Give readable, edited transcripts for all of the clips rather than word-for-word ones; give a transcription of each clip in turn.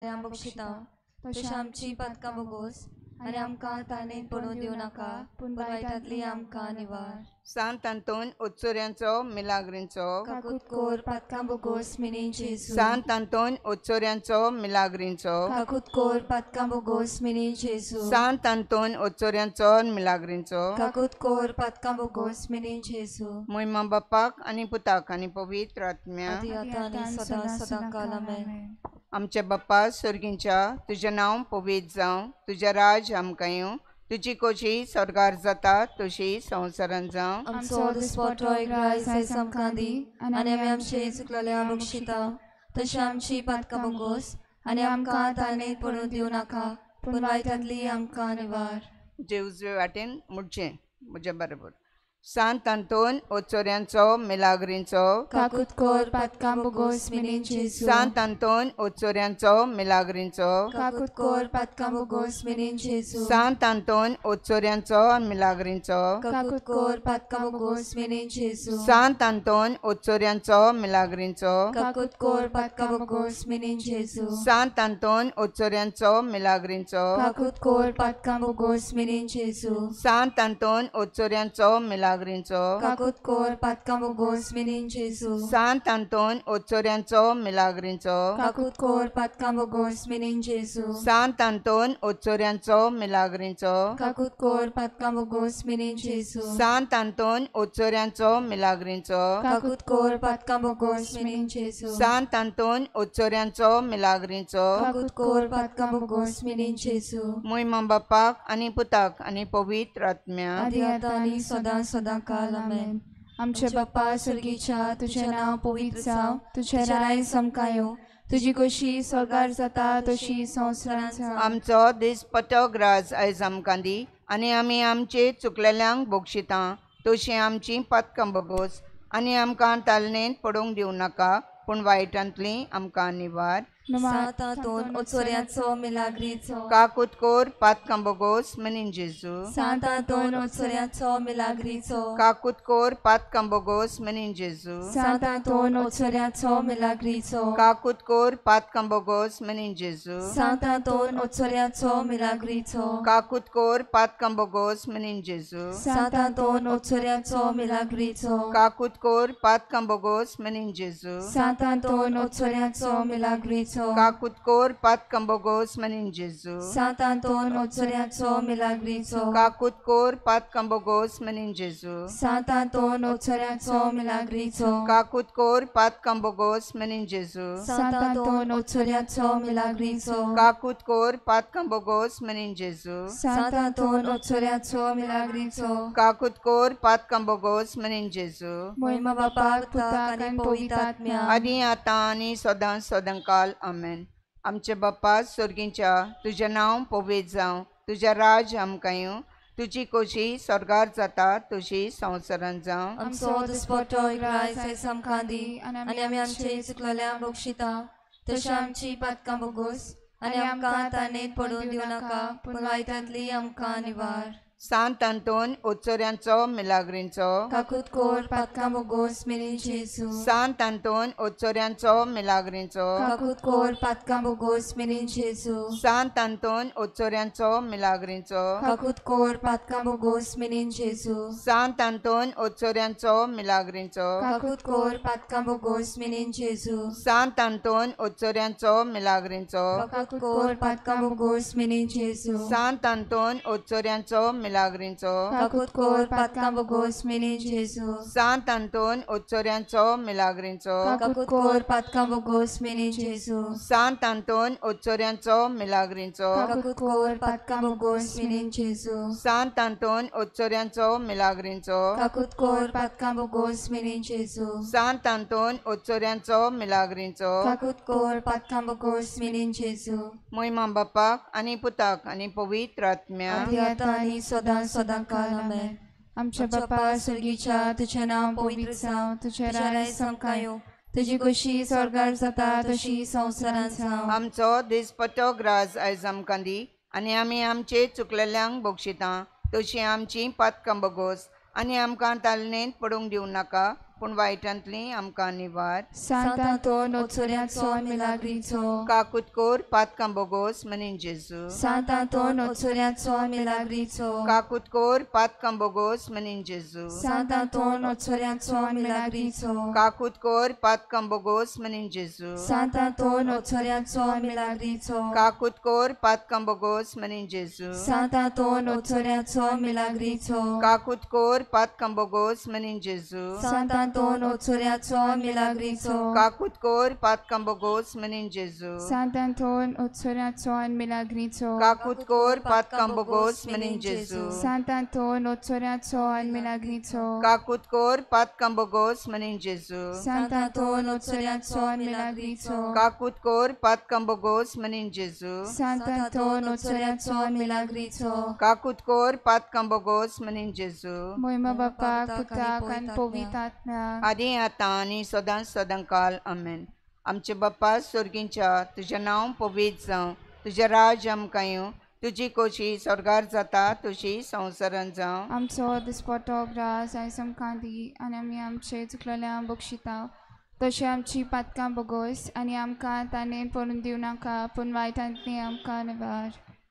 बक्षिता तशी आमची पातकां बोगोस आनी आमकां ताणें पडून दिवं नाका, पूण वायटांतली आमकां निवार. सांत आंतोन ओचोऱ्यांचो मिलाग्रींचो. काकूत कोर पातकां बोगोस मिनीन जेजू. सांत आंतोन ओचोऱ्यांचो मिलाग्रींचो. काकूत कोर पातकां बोगोस मिनीन जेजू. सांत आंतोन ओचोऱ्यांचो मिलाग्रींचो. काकूत कोर पातकां बोगोस मिनीन जेजू. मोहिमा बापाक आनी पुताक आनी पवित्र आत्म्या. आदी आतां आनी सदां सदां काल. आमेन. आमच्या बाप्पा सर्गींच्या, तुजें नांव पवित्र जावं, तुजें राज आमकां येवं, तुजी कोशी स्वर्गार जाता तशी संवसारांत जावं. आमचो दिसपटो ग्रास आयज आमकां दी आनी आमी आमचे चुकलेल्या बक्षिता तशी आमची पातकां बोगोस आनी आमकां ताणें पडून दिवं नाका, पूण वायटांतली आमकां निवार. जे उजवे वाटेन मुडचें म्हज्या बरोबर. सांत आंतोन ओचोऱ्यांचो मिलाग्रींचो. काकूत कोर पातकां बोगोस मिनीन जेजू. सांत आंतोन ओचोऱ्यांचो मिलाग्रींचो. काकूत कोर पातकां बोगोस मिनीन जेजू. सांत आंतोन ओचोऱ्यांचो मिलाग्रींचो. काकूत कोर पातकां बोगोस मिनीन जेजू. सांत आंतोन ओचोऱ्यांचो मिलाग्रींचो. काकूत कोर पातकां बोगोस मिनीन जेजू. सांत आंतोन ओचोऱ्यांचो मिलाग्रींचो. काकूत कोर पातकां बोगोस मिनीन जेजू. सांत आंतोन ओचोऱ्यांचो मिलाग्रींचो. काकूत कोर पातकां बोगोस मिनीन जेजू. सांत आंतोन ओचोऱ्यांचो मिलाग्रींचो. काकूत कोर पातकां बोगोस मिनीन जेजू. सांत आंतोन ओचोऱ्यांचो मिलाग्रींचो. काकूत कोर पातकां बोगोस मिनीन जेजू. सांत आंतोन ओचोऱ्यांचो मिलाग्रींचो. काकूत कोर पातकां बोगोस मिनीन जेजू. सांत आंतोन ओचोऱ्यांचो मिलाग्रींचो. काकूत कोर पातकां बोगोस मिनीन जेजू. मोहिमा बापाक आनी पुताक आनी पवित्र आत्म्या. आदी आतां आनी सदां सदां काल. आमेन. आमच्या बाप्पा सर्गीच्या, तुजें नांव पवित्र जावं, तुजें राय आमकां येवं, तुजी कशी स्वर्गार जाता तशी संवसारांत जावं. आमचो दिसपटो ग्रास आयज आमकां दी आनी आमी आमचे चुकलेल्यांक बक्षिता तशी आमची पातकां बोगोस आनी आमकां तालनेंत पडूंक दिवं नाका, पूण वायटांतली आमकां निवार. सांत आंतोन ओचोऱ्याचो मिलाग्रीचो. काकूत कोर पातकां बोगोस मिनीन जेजू. सांत आंतोन ओचोऱ्याचो मिलाग्रीचो. काकूत कोर पातकां बोगोस मिनीन जेजू. सांत आंतोन ओचोऱ्याचो मिलाग्रीचो. काकूत कोर पातकां बोगोस मिनीन जेजू. सांत आंतोन ओचोऱ्याचो मिलाग्रीचो. काकूत कोर पातकां बोगोस मिनीन जेजू. सांत आंतोन ओचोऱ्याचो मिलाग्रीचो. काकूत कोर पातकां बोगोस मिनीन जेजू. सांत आंतोन ओचोऱ्याचो मिलाग्रीचो. काकूत कोर पातकां बोगोस मिनीन जेजू. सांत आंतोन ओचोऱ्याचो मिलाग्रीचो. काकूत कोर पातकां बोगोस मिनीन जेजू. सांत आंतोन ओचोऱ्याचो मिलाग्रीचो. काकूत कोर पातकां बोगोस मिनीन जेजू. सांत आंतोन ओचोऱ्याचो मिलाग्रीचो. काकूत कोर पातकां बोगोस मिनीन जेजू. सांत आंतोन ओचोऱ्याचो मिलाग्रीचो. काकूत कोर पातकां बोगोस मिनीन जेजू. मोहिमा बापाक पुताक आनी पवित्र आत्म्या. आदी आतां आनी सदां सदां काल. आमेन. आमचे बाप्पा सर्गींच्या, तुजें नांव पवित्र जावं, तुजें राज आमकां येवं, तुजी कोशी स्वर्गार जाता तशी संवसारांत जावं. आमचो दिसपटो ग्रास आयज आमकां दी आनी आमी आमचे चुकलेल्यांक बक्षिता तशी आमची पातकां बोगोस आनी आमकां ताणें पडून दिवं नाका, पूण वायटांतली आमकां निवार. सांत आंतोन ओचोऱ्यांचो मिलाग्रींचो. काकूत कोर पातकां बोगोस मिनीन जेजू. सांत आंतोन ओचोऱ्यांचो मिलाग्रींचो. काकूत कोर पातकां बोगोस मिनीन जेजू. सांत आंतोन ओचोऱ्यांचो मिलाग्रींचो. काकूत कोर पातकां बोगोस मिनीन जेजू. सांत आंतोन ओचोऱ्यांचो मिलाग्रींचो. काकूत कोर पातकां बोगोस मिनीन जेजू. सांत आंतोन ओचोऱ्यांचो मिलाग्रींचो. काकूत कोर पातकां बोगोस मिनीन जेजू. सांत आंतोन ओचोऱ्यांचो मिलाग्रींचो. काकूत कोर पातकां बोगोस मिनीन जेजू. सांत आंतोन ओचोऱ्यांचो मिलाग्रींचो. काकूत कोर पातकां बोगोस मिनीन जेजू. सांत आंतोन ओचोऱ्यांचो मिलाग्रींचो. काकूत कोर पातकां बोगोस मिनीन जेजू. सांत आंतोन ओचोऱ्यांचो मिलाग्रींचो. काकूत कोर पातकां बोगोस मिनीन जेजू. सांत आंतोन ओचोऱ्यांचो मिलाग्रींचो. काकूत कोर पातकां बोगोस मिनीन जेजू. मोहिमा बापाक आनी पुताक आनी पवित्र आत्म्या. आदी आतां आनी सदां सदां काल. आमेन. आमच्या बाप्पा सर्गीच्या, तुजें नांव पवित्र जावं, तुजें राय आमकां येवं, तुजी कशी स्वर्गार जाता तशी संवसारांत जावं. आमचो दिसपटो ग्रास आयज आमकां दी आनी आमी आमचे चुकलेल्यांक बक्षिता तशी आमची पातकां बोगोस आनी आमकां तालनेंत पडूंक दिवं नाका, पूण वायटांतली आमकां निवार. सांत आंतोन ओचोऱ्याचो मिलाग्रीचो काकूत कोर पातकां बोगोस मनीन जेजू. सांत आंतोन ओचोऱ्याचो मिलाग्रीचो काकूत कोर पातकां बोगोस मनीन जेजू. सांत आंतोन ओचोऱ्याचो मिलाग्रीचो काकूत कोर पातकां बोगोस मनीन जेजू. सांत आंतोन ओचोऱ्याचो मिलाग्रीचो काकूत कोर पातकां बोगोस मनीन जेजू. सांत आंतोन ओचोऱ्याचो मिलाग्रीचो काकूत कोर पातकां बोगोस मनीन जेजू. सांत आंतोन ओचोऱ्याचो मिलाग्रीचो काकूत कोर पातकां बोगोस मनीन जेजू. सांत आंतोन ओचोऱ्याचो मिलाग्रीचो काकूत कोर पातकां बोगोस मनीन जेजू. सांत आंतोन ओचोऱ्याचो मिलाग्रीचो काकूत कोर पातकां बोगोस मनीन जेजू. सांत आंतोन ओचोऱ्याचो मिलाग्रीचो काकूत कोर पातकां बोगोस मनीन जेजू. सांत आंतोन ओचोऱ्याचो मिलाग्रीचो काकूत कोर पातकां बोगोस मनीन जेजू. मोहिमा बापाक पुताक आनी पवित्र आत्म्याक आदी आतां आनी सदांच सदांकाल आमेन. आमचे बाप्पा स्वर्गींच्या तुजें नांव पवित्र जावं, तुजें राज्य आमकां येवं, तुजी कोशी स्वर्गार जाता तशी संवसारांत जावं. आमचो दिसपटो ग्रास आयज आमकां दी आनी आमी आमचे चुकलेल्या बक्षिता तशें आमची पातकां बोगोस आनी आमकां ताणें पडून दिवं नाका पूण वायटांतली आमकां निवार.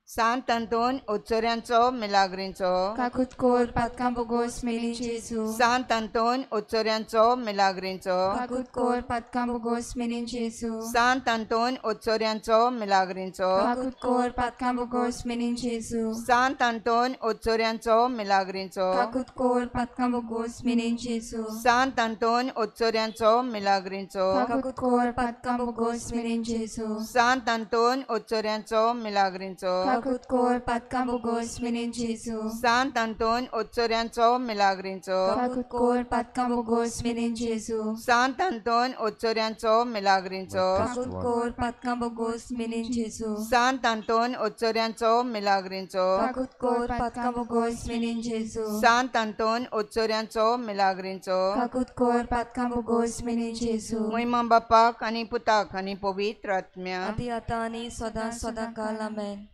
सांत आंतोन ओचोऱ्यांचो मिलाग्रींचो काकूत कोर पातकां बोगोस मेलीन जेजू. सांत आंतोन ओचोऱ्यांचो मिलाग्रींचो काकूत कोर पातकां बोगोस मेलीन जेजू. सांत आंतोन ओचोऱ्यांचो मिलाग्रींचो काकूत कोर पातकां बोगोस मेलीन जेजू. सांत आंतोन ओचोऱ्यांचो मिलाग्रींचो काकूत कोर पातकां बोगोस मेलीन जेजू. सांत आंतोन ओचोऱ्यांचो मिलाग्रींचो काकूत कोर पातकां बोगोस मेलीन जेजू. सांत आंतोन ओचोऱ्यांचो मिलाग्रींचो काकूत कोर पातकां बोगोस मेलीन जेजू. सांत आंतोन ओचोऱ्यांचो मिलाग्रींचो काकूत कोर पातकां बोगोस मेलीन जेजू. सांत आंतोन ओचोऱ्यांचो मिलाग्रींचो काकूत कोर पातकां बोगोस मेलीन जेजू. सांत आंतोन ओचोऱ्यांचो मिलाग्रींचो काकूत कोर पातकां बोगोस मेलीन जेजू. सांत आंतोन ओचोऱ्यांचो मिलाग्रींचो काकूत कोर पातकां बोगोस मेलीन जेजू. मोहिमा बापाक आनी पुताक आनी पवित्र आत्म्या आदी आतां आनी सदां सदां काल आमेन.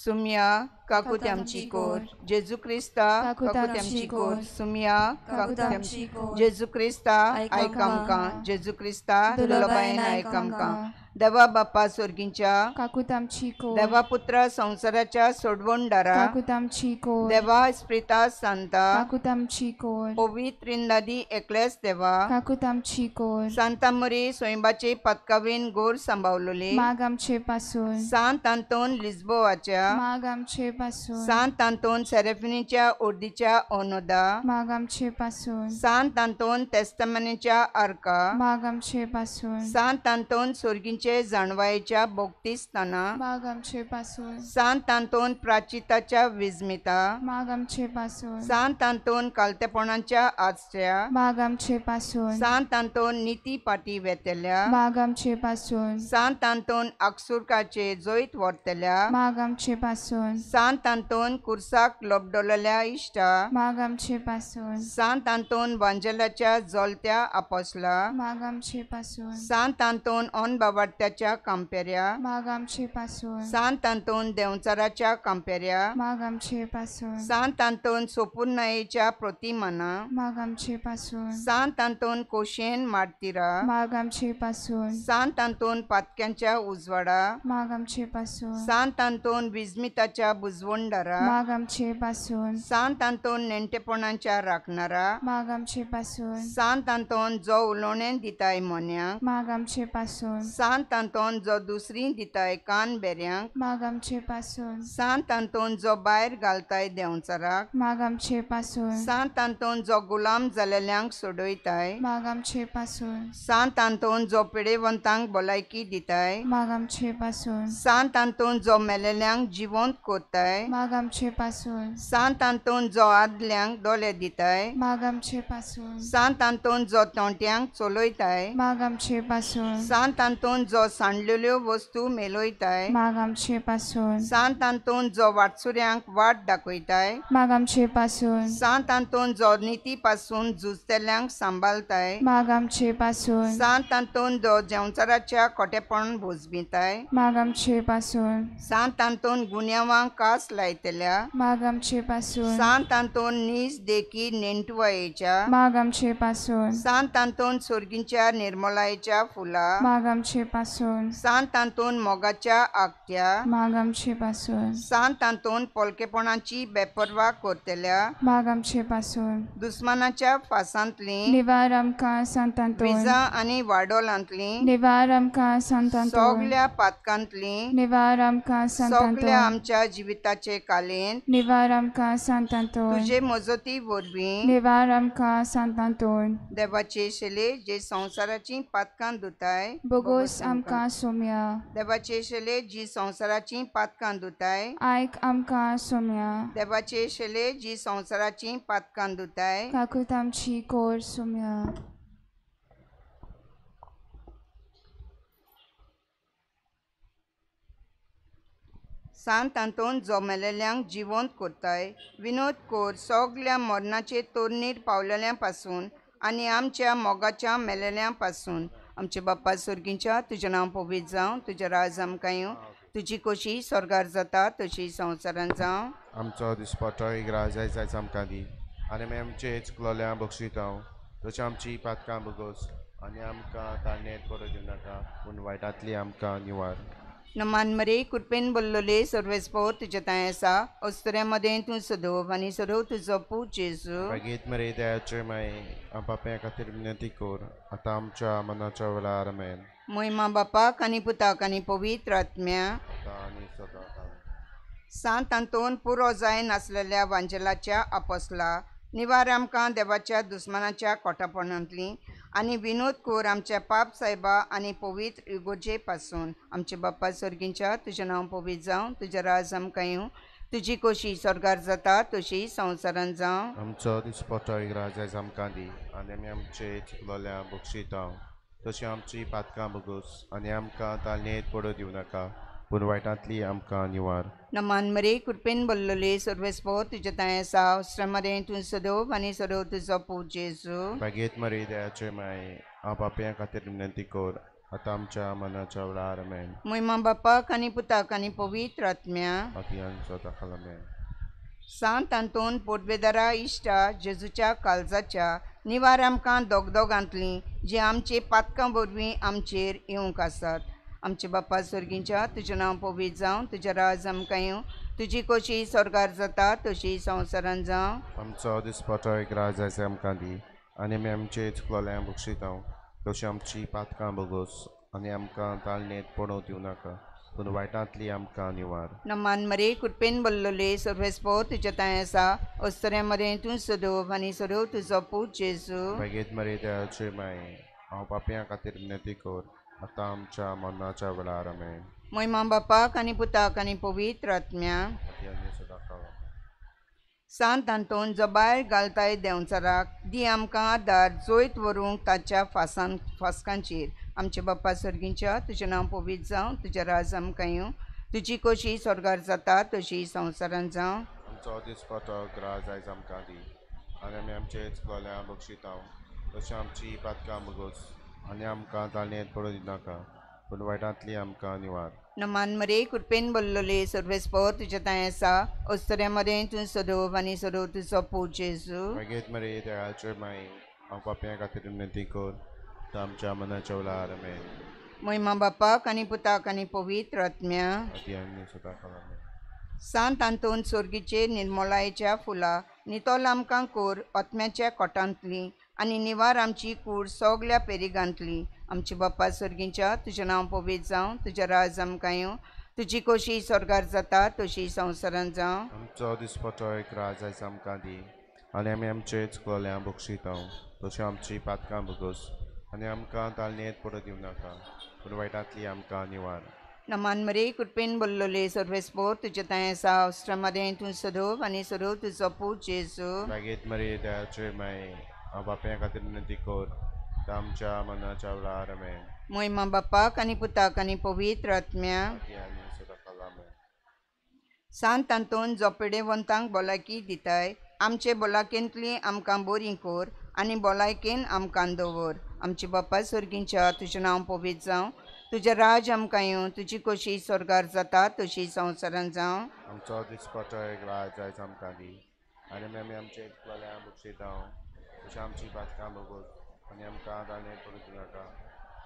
सुम्या काकूत आमची कोर जेजू क्रिस्ता काकूत आमची कोर. सुम्या काकूत आमची कोर जेजू क्रिस्ता आयक आमकां. जेजू क्रिस्ता दुर्लभायेन आयक आमकां. देवा बाप्पा स्वर्गींच्या काकूत आमची कोर देवा पुत्रा संवसाराच्या सोडवणदारा काकूत आमची कोर देवा स्प्रिता सांता काकूत आमची कोर पवित्र नदी एकलेच देवा काकूत आमची कोर सांता मुरी स्वयंबाचे पदकावीन गोर सांबावलोली माग आमचे पासून सांत आंतोन लिस्बोवाच्या माग आमचे पासून सांत आंतोन सेरेफिनीच्या उर्दीच्या ओनोदा माग आमचे पासून सांत आंतोन तेस्तमनीच्या आर्का माग आमचे पासून सांत आंतोन स्वर्गींचे जाणवायेच्या बोगतीस्थाना माग आमचे पासून सांत आंतोन प्राचिताच्या विजमिता माग आमचे पासून सांत आंतोन कालतेपणाच्या आजच्या माग आमचे पासून सांत आंतोन निती पाटी वेतल्या माग आमचे पासून सांत आंतोन आक्सुरकाचे जैत व्हरतल्या माग आमचे पासून सांत आंतोन कुर्साक लोबडोलेल्या इश्टा माग आमचे पासून सांत आंतोन वांजेलाच्या जोलत्या आपोसला माग आमचे पासून सांत आंतोन अनबावाडत्याच्या कांपेऱ्या माग आमचे पासून सांत आंतोन देंवचाराच्या कांपेऱ्या माग आमचे पासून सांत आंतोन सोपुर्नायेच्या प्रतिमाना माग आमचे पासून सांत आंतोन कोशेन मार्तिरा माग आमचे पासून सांत आंतोन पातक्यांच्या उजवाडा माग आमचे पासून सांत आंतोन विजमिताच्या बुजवणदारा माग आमचे पासून सांत आंतोन नेणटेपणाच्या राखणारा माग आमचे पासून सांत आंतोन जो उलोवणें दिताय मोन्यांक माग आमचे पासून सांत आंतोन जो दुसरी दिताय कान बेऱ्यांक माग आमचे पासून सांत आंतोन जो भायर घालताय देंवचाराक माग आमचे पासून सांत आंतोन जो गुलाम जालेल्यांक सोडयताय माग आमचे पासून सांत आंतोन जो पिडेवंतांक भलायकी दिताय माग आमचे पासून सांत आंतोन जो मेलेल्यांक जिवंत कोत्ताय माग आमचे पासून सांत आंतोन जो आदल्यांक दोळे दिताय माग आमचे पासून सांत आंतोन जो तोंट्यांक चलयताय माग आमचे पासून सांत आंतोन जो सांडलेल्यो वस्तू मेलयताय माग आमचे पासून सांत आंतोन जो वाटसुऱ्यांक वाट दाखयताय माग आमचे पासून सांत आंतोन जो निती पासून झुजतल्यांक सांबाळताय माग आमचे पासून सांत आंतोन जो जेवचाराच्या खोटेपण भोजबिताय माग आमचे पासून सांत आंतोन गुन्यांवांक कास लायतल्या माग आमचे पासून सांत आंतोन नीज देखी नेंटवायेच्या माग आमचे पासून सांत आंतोन सोर्गींच्या निर्मलायेच्या फुलां माग आमचे पासून सांत आंतोन मोगाच्या आगत्या माग आमचे पासून सांत आंतोन पोलकेपणाची बेपर्वा करतल्या माग आमचे पासून दुस्मानाच्या फासांतली निवार आमकां सांत आंतोन विजा आनी वाडोलांतली निवार आमकां सांत आंतोन सगल्या पातकांतली निवार आमकां सांत सगल्या आंतोन आमच्या जिविताचे कालेन निवार आमकां सांत आंतोन तुजे मजती वरवीं निवार आमकां सांत आंतोन देवाचे शेले जे संवसाराची पातकां धुताय बोगोस आमकां सोम्या देवाचे शेले जी संवसाराची पातकां धुताय आयक आमकां सोम्या देवाचे शेले जी संवसाराची पातकां धुताय काकूत आमची कोर सोम्या. सांत आंतोन जो मेलेल्यांक जिवंत करताय विनोद कोर सगल्या मरणाचे तोरणीर पावलेल्या पासून आनी आमच्या मोगाच्या मेलेल्या पासून. आमचे बाप्पा सोर्गींच्या तुजें नांव पवित्र जावं तुजें राज आमकां येवं तुजी कोशी स्वर्गार जाता तशी संवसारान जावं. आमचो दिसपट्टो एक राज आयज आमकां दी आनी आमी आमचे चुकलोल्या बक्षितांव तशें आमची पातकां बगोस आनी आमकां ताणें पडूं दिवं नाका पूण वायटांतली आमकां निवार. नमान मरे कृपेन बोल्लोले सर्वेस्पोर तुजे तांय आसा अस्तुऱ्यां मदें तूं सदोव आनी सदोव तुजो पूत जेजू. मागीर मरे दयाचे माये पाप्या खातीर विनंती कर आतां आमच्या मनाच्या वेळार आमेन. मोहिमा बापाक आनी पुताक आनी पवित्र आत्म्या आतां आनी सदां. सांत आंतोन पुरो जायनासलेल्या वांजेलाच्या आपोसला निवार आमकां देवाच्या दुस्मानाच्या कोटापणांतली आनी विनोद कोर आमच्या पाप सायबा आनी पवित्र इगोजे पासून. आमचे बाप्पा सोर्गींच्या तुजें नांव पवित्र जावं तुजें राज आमकां येवं तुजी कोशी स्वर्गार जाता तशी संवसारान जावं. आमचो दिसपट्टो एक राज आयज आमकां दी आनी आमी आमचे चुकलोल्या बक्षितांव तशी आमची पातकां बगोस आनी आमकां तालनेत पडूं दिवं नाका पूण वायटांतली आमकां निवार. नमान मरे कृपेन बोल्लोले सर्वेस्पोर तुजे तांय आसा अस्तुऱ्यां तूं सदोव आनी सदोव तुजो पूत जेजू. मागीर मरे दयाचे माये हांव पापयां खातीर विनंती कर आतां आमच्या मनाच्या वेळार आमेन. मोहिमा बापाक आनी पुताक आनी पवित्र आत्म्या आतां आनी सदां काल आमेन. सांत आंतोन पोटबेदारा इश्टा जेजूच्या काळजाच्या निवार आमकां दोगदोगांतली जी आमचे पातकां वरवीं आमचेर येवंक आसात. आमचे बाप्पा सोर्गींच्या तुजें नांव पवित्र जावं तुजें राज आमकां येवं तुजी कोशी स्वर्गार जाता तशी संवसारान जावं. आमचो दिसपट्टो एक राज आयज आमकां दी आनी आमी आमचे चुकलोल्या बक्षितांव तशी आमची पातकां बगोस आनी आमकां तालनेत पडूं दिवं नाका पूण वायटांतली आमकां निवार. नमान मरे कृपेन बोल्लोले सर्वेस्पोर तुजे तांय आसा अस्तुऱ्यां मदें तूं सदोव आनी सदोव तुजो पूत जेजू. मागीर मरे दयाचे माये हांव पापयां खातीर विनंती कर आतां आमच्या मरणाच्या वेळार आमेन. मोहिमा बापाक आनी पुताक आनी पवित्र आत्म्या आतां आनी सदां काल आमेन. सांत आंतोन जो बायल घालताय देंवचाराक दी आमकां आदार जैत व्हरूंक ताच्या फासान फास्कांचेर. आमचे बाप्पा सोर्गींच्या तुजें नांव पवित्र जावं तुजें राज आमकां येवं तुजी कोशी स्वर्गार जाता तशी संवसारान जावं. आमचो दिसपट्टो राज आयज आमकां दी आनी आमी आमचे चुकलोल्या बक्षितांव तशें आमची पातकां बगोस आनी आमकां तालनेत पडूं दिनाका पूण वायटांतली आमकां निवार. नमान मरे कृपेन बोल्लोले सर्वेस्पोर तुजे तांय आसा अस्तुऱ्यां मदें तूं सदोव आनी सदोव तुजो पूत जेजू. मागीर मरे दयाचे माये हांव पापयां खातीर विनंती कर आतां आमच्या मनाच्या वेळार आमेन. मोहिमा बापाक आनी पुताक आनी पवित्र आत्म्या आतां आनी सदां काल आमेन. सांत आंतोन सोर्गीचे निर्मलायेच्या फुलां नितोल आमकां कोर आत्म्याच्या कोटांतली आनी निवार आमची कूड सगल्या पेरिगांतली. आमचे बाप्पा सोर्गींच्या तुजें नांव पवित्र जावं तुजें राज आमकां येवं तुजी कोशी स्वर्गार जाता तशी संवसारान जावं. आमचो दिसपट्टो एक राज आयज आमकां दी आनी आमी आमचे चुकलोल्या बक्षितांव तशी आमची पातकां बगोस आनी आमकां तालनेत पडूं दिवं नाका पूण वायटांतली आमकां निवार. नमान मरे कृपेन बोल्लोले सर्वेस्पोर तुजे तांय आसा अस्तुऱ्यां मदें तूं सदोव आनी सदोव तुजो पूत जेजू. मागीर मरे दयाचे माये हांव पापयां खातीर विनंती कर आतां आमच्या मनाच्या वेळार आमेन. मोहिमा बापाक आनी पुताक आनी पवित्र आत्म्या. आदी आनी सदांकाळ आमेन. सांत आंतोन जो पिडेवंतांक भलायकी दिताय, आमचे भलायकेंतली आमकां बरी कर आनी भलायकेन आमकां दवर. आमचे बापा सर्गींच्या, तुजें नांव पवित्र जावं, तुजें राज आमकां येवं, तुजी कशी स्वर्गार जाता तशी संवसारांत जावं. आमचो दिसपट्टो एक राज आयज आमकां दी आनी आमी आमचे चुकलेल्या बक्षितां तशें आमची पातकां भोगोस आनी आमकां ताणें पडूं दिनाका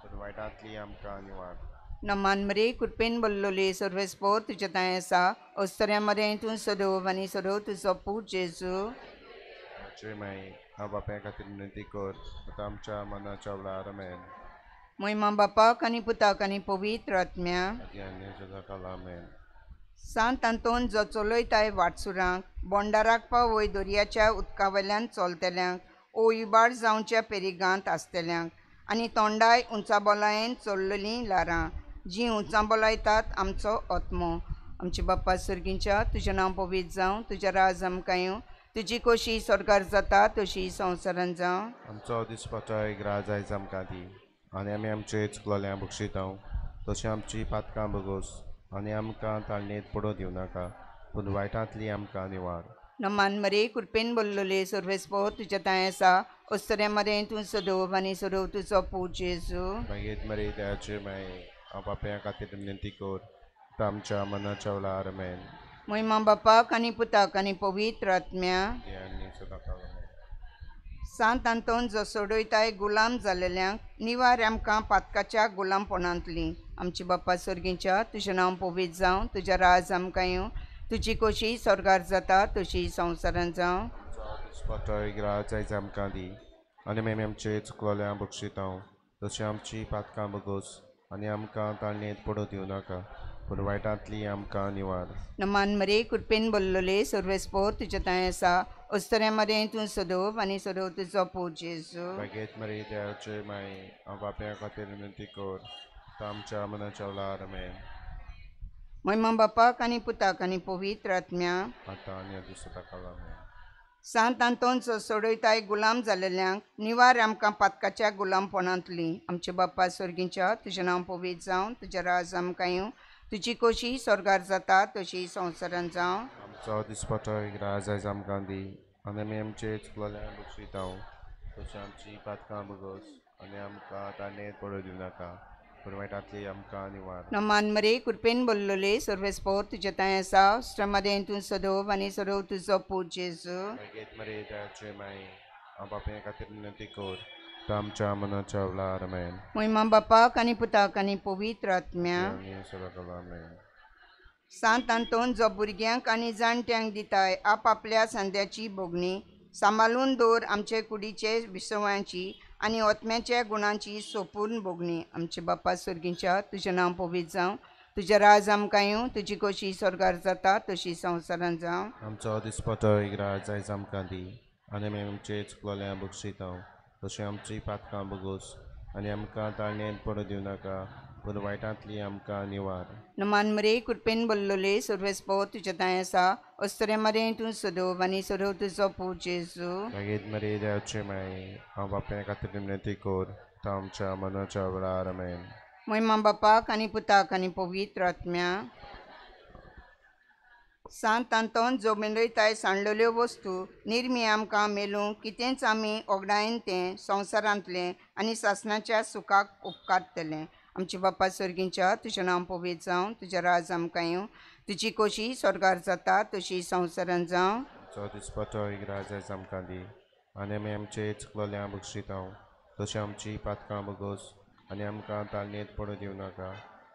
पूण वायटांतली आमकां निवार. नमान मरे कृपेन बोल्लोले सर्वेस्पोर तुज्या तांय आसा, अस्तऱ्या मरें तूं सदोव आनी सदोव तुजो पूत जेजू. आमचे माई हांव बापाय खातीर विनंती कर आतां आमच्या मनाच्या वेळार आमेन. मोहिमा बापाक आनी पुताक आनी पवित्र आत्म्या. आदी आनी सदांकाळ आमेन. सांत आंतोन जो चलयताय वाटसुरांक, बोंडा राखपा वय दर्याच्या उदका वयल्यान चलतल्यांक, ओ इबाड जावच्या पेरिगांत आसतल्यांक आनी तोंडाय उंचाबोलायेन चल्ललीं ल्हारां जीं उंचाबोलायतात आमचो आत्मो. आमचे बाप्पा सर्गींच्या, तुजें नांव पवित्र जावं, तुजें राज आमकां येवं, तुजी कशी स्वर्गार जाता तशी संवसारांत जावं. आमचो दिसपट्टो एक राज आयज आमकां दी आनी आमी आमचे चुकलेल्या बक्षितां तशें आमची पातकां भोगोस आनी आमकां ताळणेंत पडूं दिवनाका पूण वायटांतली आमकां निवार. नमान मरे कृपेन बोल्लोले सर्वेस्पोर तुज्या तांय आसा, अस्तऱ्या मरें तूं सदोव आनी सदोव तुजो पूत जेजू. मागीर मरे दयाचे माये हांव बापाय खातीर विनंती कर आतां आमच्या मनाच्या वेळार आमेन. मोहिमा बापाक आनी पुताक आनी पवित्र आत्म्या. आदी आनी सदांकाळ आमेन. सांत आंतोन जो सोडयताय गुलाम जालेल्यांक, निवार आमकां पातकाच्या गुलामपणांतली. आमचे बाप्पा सर्गींच्या, तुजें नांव पवित्र जावं, तुजें राज आमकां येवं, तुजी कशी स्वर्गार जाता तशी संवसारांत जावं. आमचो दिसपट्टो एक राज आयज आमकां दी आनी आमी आमचे चुकलेल्या बक्षितां तशें आमची पातकां भोगोस आनी आमकां ताळणेंत पडूं दिवनाका पूण वायटांतली आमकां निवार. नमान मरे कृपेन बोल्लोले सर्वेस्पोर तुज्या तांय आसा, अस्तऱ्या मरें तूं सदोव आनी सदोव तुजो पूत जेजू. मागीर मरे दयाचे माये हांव बापाय खातीर विनंती कर आतां आमच्या मनाच्या वेळार आमेन. मोहिमा बापाक आनी पुताक आनी पवित्र आत्म्या. आतां आनी आदी सदांकाळ आमेन. सांत आंतोन जो सोडयताय गुलाम जालेल्यांक, निवार आमकां पातकाच्या गुलामपणांतली. आमचे बाप्पा सर्गींच्या, तुजें नांव पवित्र जावं, तुजें राज आमकां येवं, तुजी कशी स्वर्गार जाता तशी संवसारांत जावं. आमचो दिसपट्टो एक राज आयज आमकां दी आनी आमी आमचे चुकलेल्या बक्षितां तशें आमची पातकां भोगोस आनी आमकां ताणें पडूं दिवनाका पूण वायटांतली आमकां निवार. नमान मरे कृपेन बोल्लोले सर्वेस्पोर तुज्या तांय आसा, अस्तऱ्या तूं सदोव आनी सदोव तुजो पूत जेजू. मागीर मरे दयाचे माये हांव बापाय खातीर विनंती कर आतां आमच्या मनाच्या वेळार आमेन. मोहिमा बापाक आनी पुताक आनी पवित्र आत्म्या. आनी सदांकाळ आमेन. सांत आंतोन जो भुरग्यांक आनी जाणट्यांक दिताय आपापल्या सांद्याची भोगणी, सांबाळून दवर आमचे कुडीचे विसवांची आनी आत्म्याच्या गुणांची सोपूर्ण भोगणी. आमचे बाप्पा सर्गींच्या, तुजें नांव पवित्र जावं, तुजें राज आमकां येवं, तुजी कशी स्वर्गार जाता तशी संवसारांत जावं. आमचो दिसपट्टो एक राज आयज आमकां दी आनी आमी आमचे चुकलेल्या बक्षितां तशें आमची पातकां भोगोस आनी आमकां ताळणेंत पडूं दिवनाका पूण वायटांतली आमकां निवार. नमान मरे कृपेन बोल्लोले सर्वेस्पोर तुज्या तांय आसा, अस्तऱ्या मरें तूं सदोव आनी सदोव तुजो पूत जेजू. मागीर मरे दयाचे माये हांव बापाय खातीर विनंती कर आतां आमच्या मनाच्या वेळार आमेन. मोहिमा बापाक आनी पुताक आनी पवित्र आत्म्या. सांत आंतोन जो मेळयताय सांडलेल्यो वस्तू निर्मी आमकां मेलूंक कितेंच आमी ओगडायन तें संवसारांतलें आनी सासणाच्या सुखाक उपकारतलें. आमचे बाप्पा सर्गींच्या, तुजें नांव पवित्र जावं, तुजें राज आमकां येवं, तुजी कशी स्वर्गार जाता तशी संवसारांत जावं. आमचो दिसपट्टो एक राज आयज आमकां दी आनी आमी आमचे चुकलेल्या बक्षितां तशें आमची पातकां भोगोस आनी आमकां ताळणेंत पडूं दिवनाका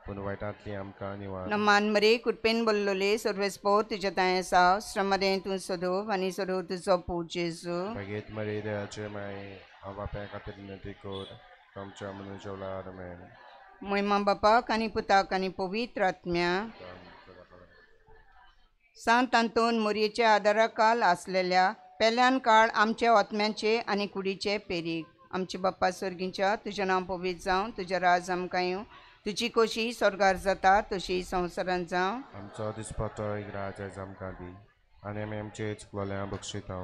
पूण वायटांतली आमकां निवार. नमान मरे कृपेन बोल्लोले सर्वेस्पोर तुज्या तांय आसा, अस्तऱ्या तूं सदोव आनी सदोव तुजो पूत जेजू. मागीर मरे दयाचे माये हांव बापाय खातीर विनंती कर आमच्या मनाच्या वेळार आमेन. मोहिमा बापाक आनी पुताक आनी पवित्र आत्म्या. सांत आंतोन मोरयेच्या आदाराकाल आसलेल्या पेल्यान काळ आमच्या आत्म्यांचे आनी कुडीचे पेरीक. आमचे बाप्पा सर्गींच्या, तुजें नांव पवित्र जावं, तुजें राज आमकां येवं, तुजी कशी स्वर्गार जाता तशी संवसारांत जावं. आमचो दिसपट्टो एक राज आयज आमकां दी आनी आमी आमचे चुकलेल्या बक्षितां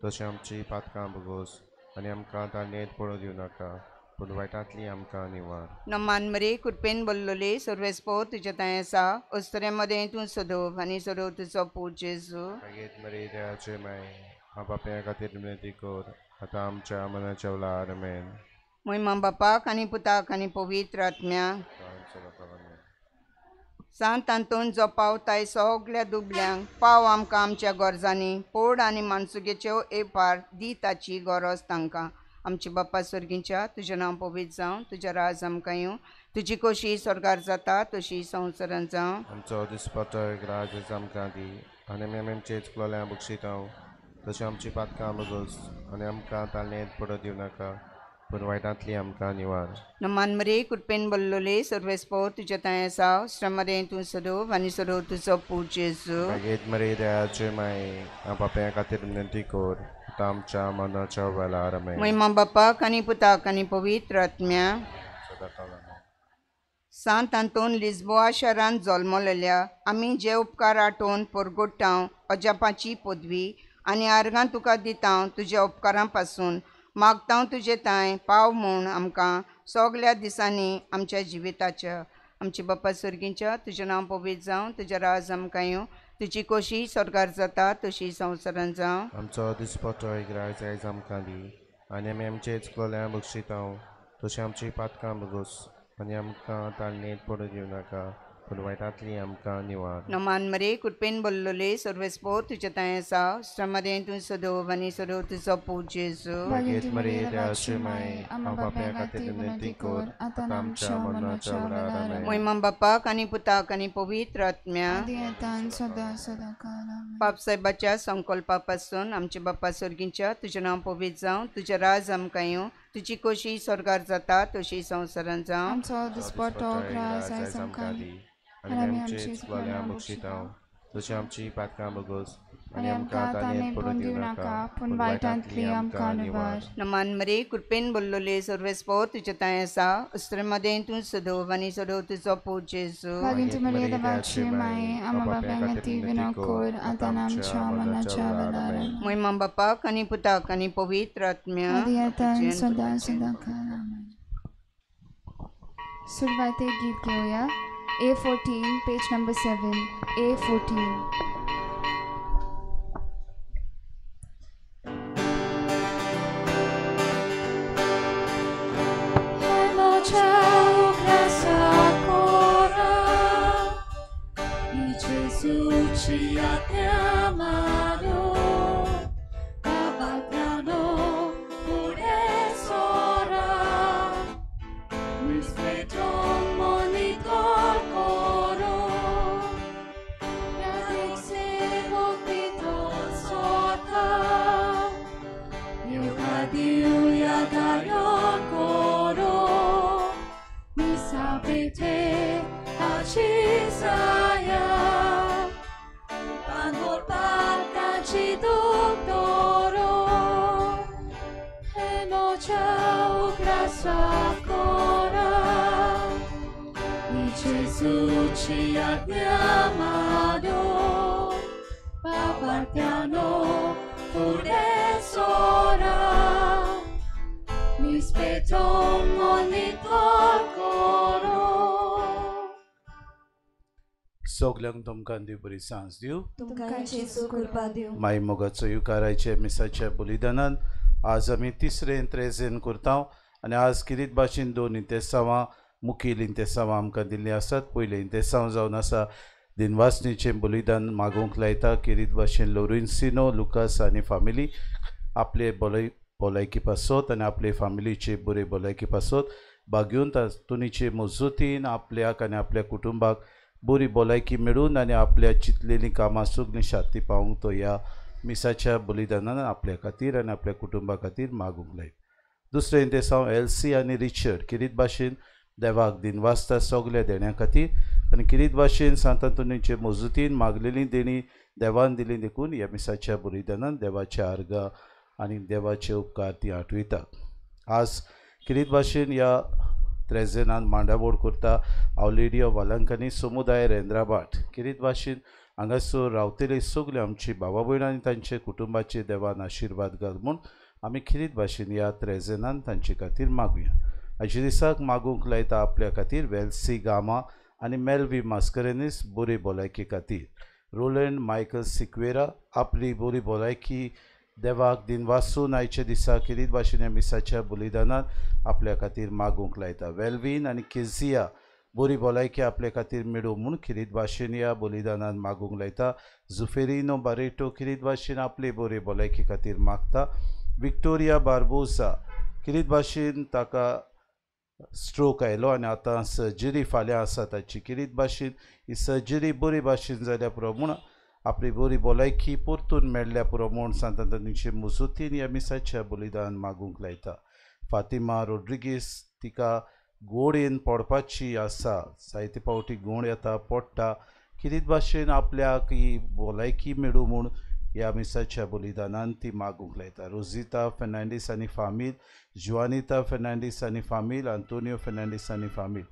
तशें आमची पातकां भोगोस आनी आमकां ताळणेंत पडूं दिवनाका पूण वायटांतली आमकां निवार. नमान मरे कृपेन बोल्लोले सर्वेस्पो तुज्या थंय आसा अस्तरे मदें तूं सदोव आनी सदोव तुजो पूत जेजू. मागीर मरे देवाचे माय बाप्या खातीर विनंती कर आतां आमच्या मनाच्या वेळार. आमेन. मोहिमा बापाक आनी पुताक आनी पवित्र आत्म्याक. सांत आंतोन जो पावताय सगल्या दुबल्यांक पाव आमकां आमच्या गरजांनी पोड आनी मानसुगेच्यो एपार दी ताची गरज तांकां. आमचे बाप्पा स्वर्गींच्या तुजें नांव पवित्र जावं, तुजें राज आमकां येवं, तुजी कशी स्वर्गार जाता तशी संवसारांत जावं. आमचो दिसपट्टो राज आमकां दी आनी आमी आमचे चुकलोल्या बक्षितांव तशें आमची पातकां बगोस आनी आमकां ताळणेंत पडो दिवं नाका पूण वायटांतली आमकां निवार. नमान मरे कृपेन बोल्लोले सर्वेस्पो तुज्या थंय आसा श्रमदें तूं सदोव आनी सदोव तुजो पूत जेजू. मागीर मरे दयाचे माये बाप्या खातीर विनंती कर आतां आमच्या मनाच्या वेळार. आमेन. महिमा बापाक आनी पुताक आनी पवित्र आत्म्या. सांत आंतोन लिस्बोआ शारांत जल्मलेल्या आमी जे उपकार आठोवन परगोट्टांव अजापाची पदवी आनी आर्गां तुका दितांव तुज्या उपकारां पासून मागतांव तुजे तांय पाव म्हूण आमकां सगल्या दिसांनी आमच्या जिविताच्या. आमचे बाप्पा स्वर्गींच्या तुजें नांव पवित्र जावं, तुजें राज आमकां येवं, तुजी कशी स्वर्गार जाता तशी संवसारांत जावं. आमचो दिसपट्टो राज आयज आमकां दी आनी आमी आमचे चुकलोल्या बक्षितांव तशें आमची पातकां बगोस आनी आमकां ताळणेंत पडूं दिवं नाका पूण वायटांतली आमकां निवार. नमान मरे कृपेन बोल्लोले सर्वेस्पो तुज्या थंय आसा श्रमदें तूं सदोव आनी सदोव तुजो पूत जेजू. मागीर मरे देवाचे माये बाप्या खातीर विनंती कर आतां आमच्या मनाच्या वेळार. आमेन. मोहिमा बापाक आनी पुताक आनी पवित्र आत्म्या. बाप साहेबाच्या संकल्पा पासून आमच्या बाप्पा स्वर्गींच्या तुजें नांव पवित्र जावं, तुजें राज आमकां येवं, तुजी कशी स्वर्गार जाता तशी संवसारांत जावं. आमचो दिसपट्टो राज आयज आमकां दी आनी आमचे चुकलोल्या बक्षितांव तशें आमची पातकां बगोस आनी आमकां ताणें पडूं दिवं नाका पूण वायटांतली आमकां निवार. नमान मरे कृपेन बोल्लोले सर्वेस्पो तुज्या थंय आसा अस्तरे मदें तूं सदोव आनी सदोव तुजो पूत जेजू. मागीर मरे देवाची माये आमा बाप्या खातीर विनंती कर आतां आमच्या मनाच्या वेळार. मोहिमा बापाक आनी पुताक आनी पवित्र आत्म्या. आतां सदां सदां काळ. आमेन. सुरवातेक गीत घेवया. A14, page number 7, A14. सगल्यांक तुमकां देव बरी सांज दिवं. तुमकां जेजू कृपा दिवं. माई मोगाचो युकारायचे मिसाच्या बलिदानान आज आमी तिसरें त्रेजेन करता आनी आज किरीत भाशेन दोन इंतेसांवां मुखेल इंतेसांवां आमकां दिल्लीं आसात. पयलें इंतेसांव जावन आसा दिनवासणीचें बलिदान मागूंक लायता किरीत भाशेन लोरेन्सिनो लुकास आनी फामिली आपले भलायकी पासत आनी आपले फामिलीचे बरे भलायकी पासत बागेवन तातूंचे मजतीन आपल्याक आनी आपल्या कुटुंबाक बरी भलायकी मेळून आनी आपल्या चिंतलेलीं कामां सगळीं शांती पावूंक तो ह्या मिसाच्या बलिदानान आपल्या खातीर आनी आपल्या कुटुंबा खातीर मागूंक लायता. दुसरें इंतेसांव एल्सी आनी रिचर्ड किरीत भाशेन देवाक दिनवासता सगल्या देण्या खातीर आनी किरीत भाशेन सांत आंतोनीचे मजतीन मागलेली देणी देवान दिली देखून ह्या मिसाच्या बलिदानान देवाचे आर्गां आनी देवाचे उपकार ती आठवयता. आज किरीत भाशेन ह्या त्रेजेनान मांडावळ करता our lady of Velankanni समुदाय रेंद्राभाट. किरीत भाशेन हांगासर रावतले सगळे आमची बाबा भयणां आनी तांचे कुटुंबाचे देवान आशिर्वाद घाल म्हूण आमी खिरीत भाशेन ह्या त्रेजेनान तांचे खातीर मागुया. आयच्या दिसाक मागूंक लायता आपल्या खातीर वेल्सी गामा आनी मेल्वी मास्करेनीस बरी भलायकी खातीर. रोलंड मायकल सिक्वेरा आपली बरी भलायकी देवाक दिनवासून आयच्या दिसा खेरीत भाशेन ह्या मिसाच्या बलिदानान आपल्या खातीर मागूंक लायता. वेल्वीन आनी केझिया बरी भलायकी आपल्या खातीर मेळूं म्हूण खेरीत भाशेन ह्या बलिदानान मागूंक लायता. जुफेरिनो बारेटो खेरीत भाशेन आपले बरे भलायकी खातीर मागता. विक्टोरिया बार्बोसा खेरीत भाशेन ताका स्ट्रोक आयलो आनी आतां सर्जरी फाल्यां आसा ताची. खेरीत भाशेन ही सर्जरी बरी भाशेन जाल्या पुरो म्हूण आपली बरी भलायकी परतून मेळ्ळ्या पुरो म्हूण सांत आंतोनीचे मुजोतीन ह्या मिसाच्या बलिदान मागूंक लायता. फातिमा रोड्रिगीस तिका गोडयेन पडपाची आसा, जायते फावटी गोड येता पडटा. खेरीत भाशेन आपल्याक ही भलायकी मेळूं म्हूण ह्या मिसाच्या बलिदानान ती मागूंक लायता. रोजिता फेर्नांडीस आनी फामील, जुआनिता फेर्नांडीस आनी फामील, आंतोनियो फेर्नांडीस आनी फामील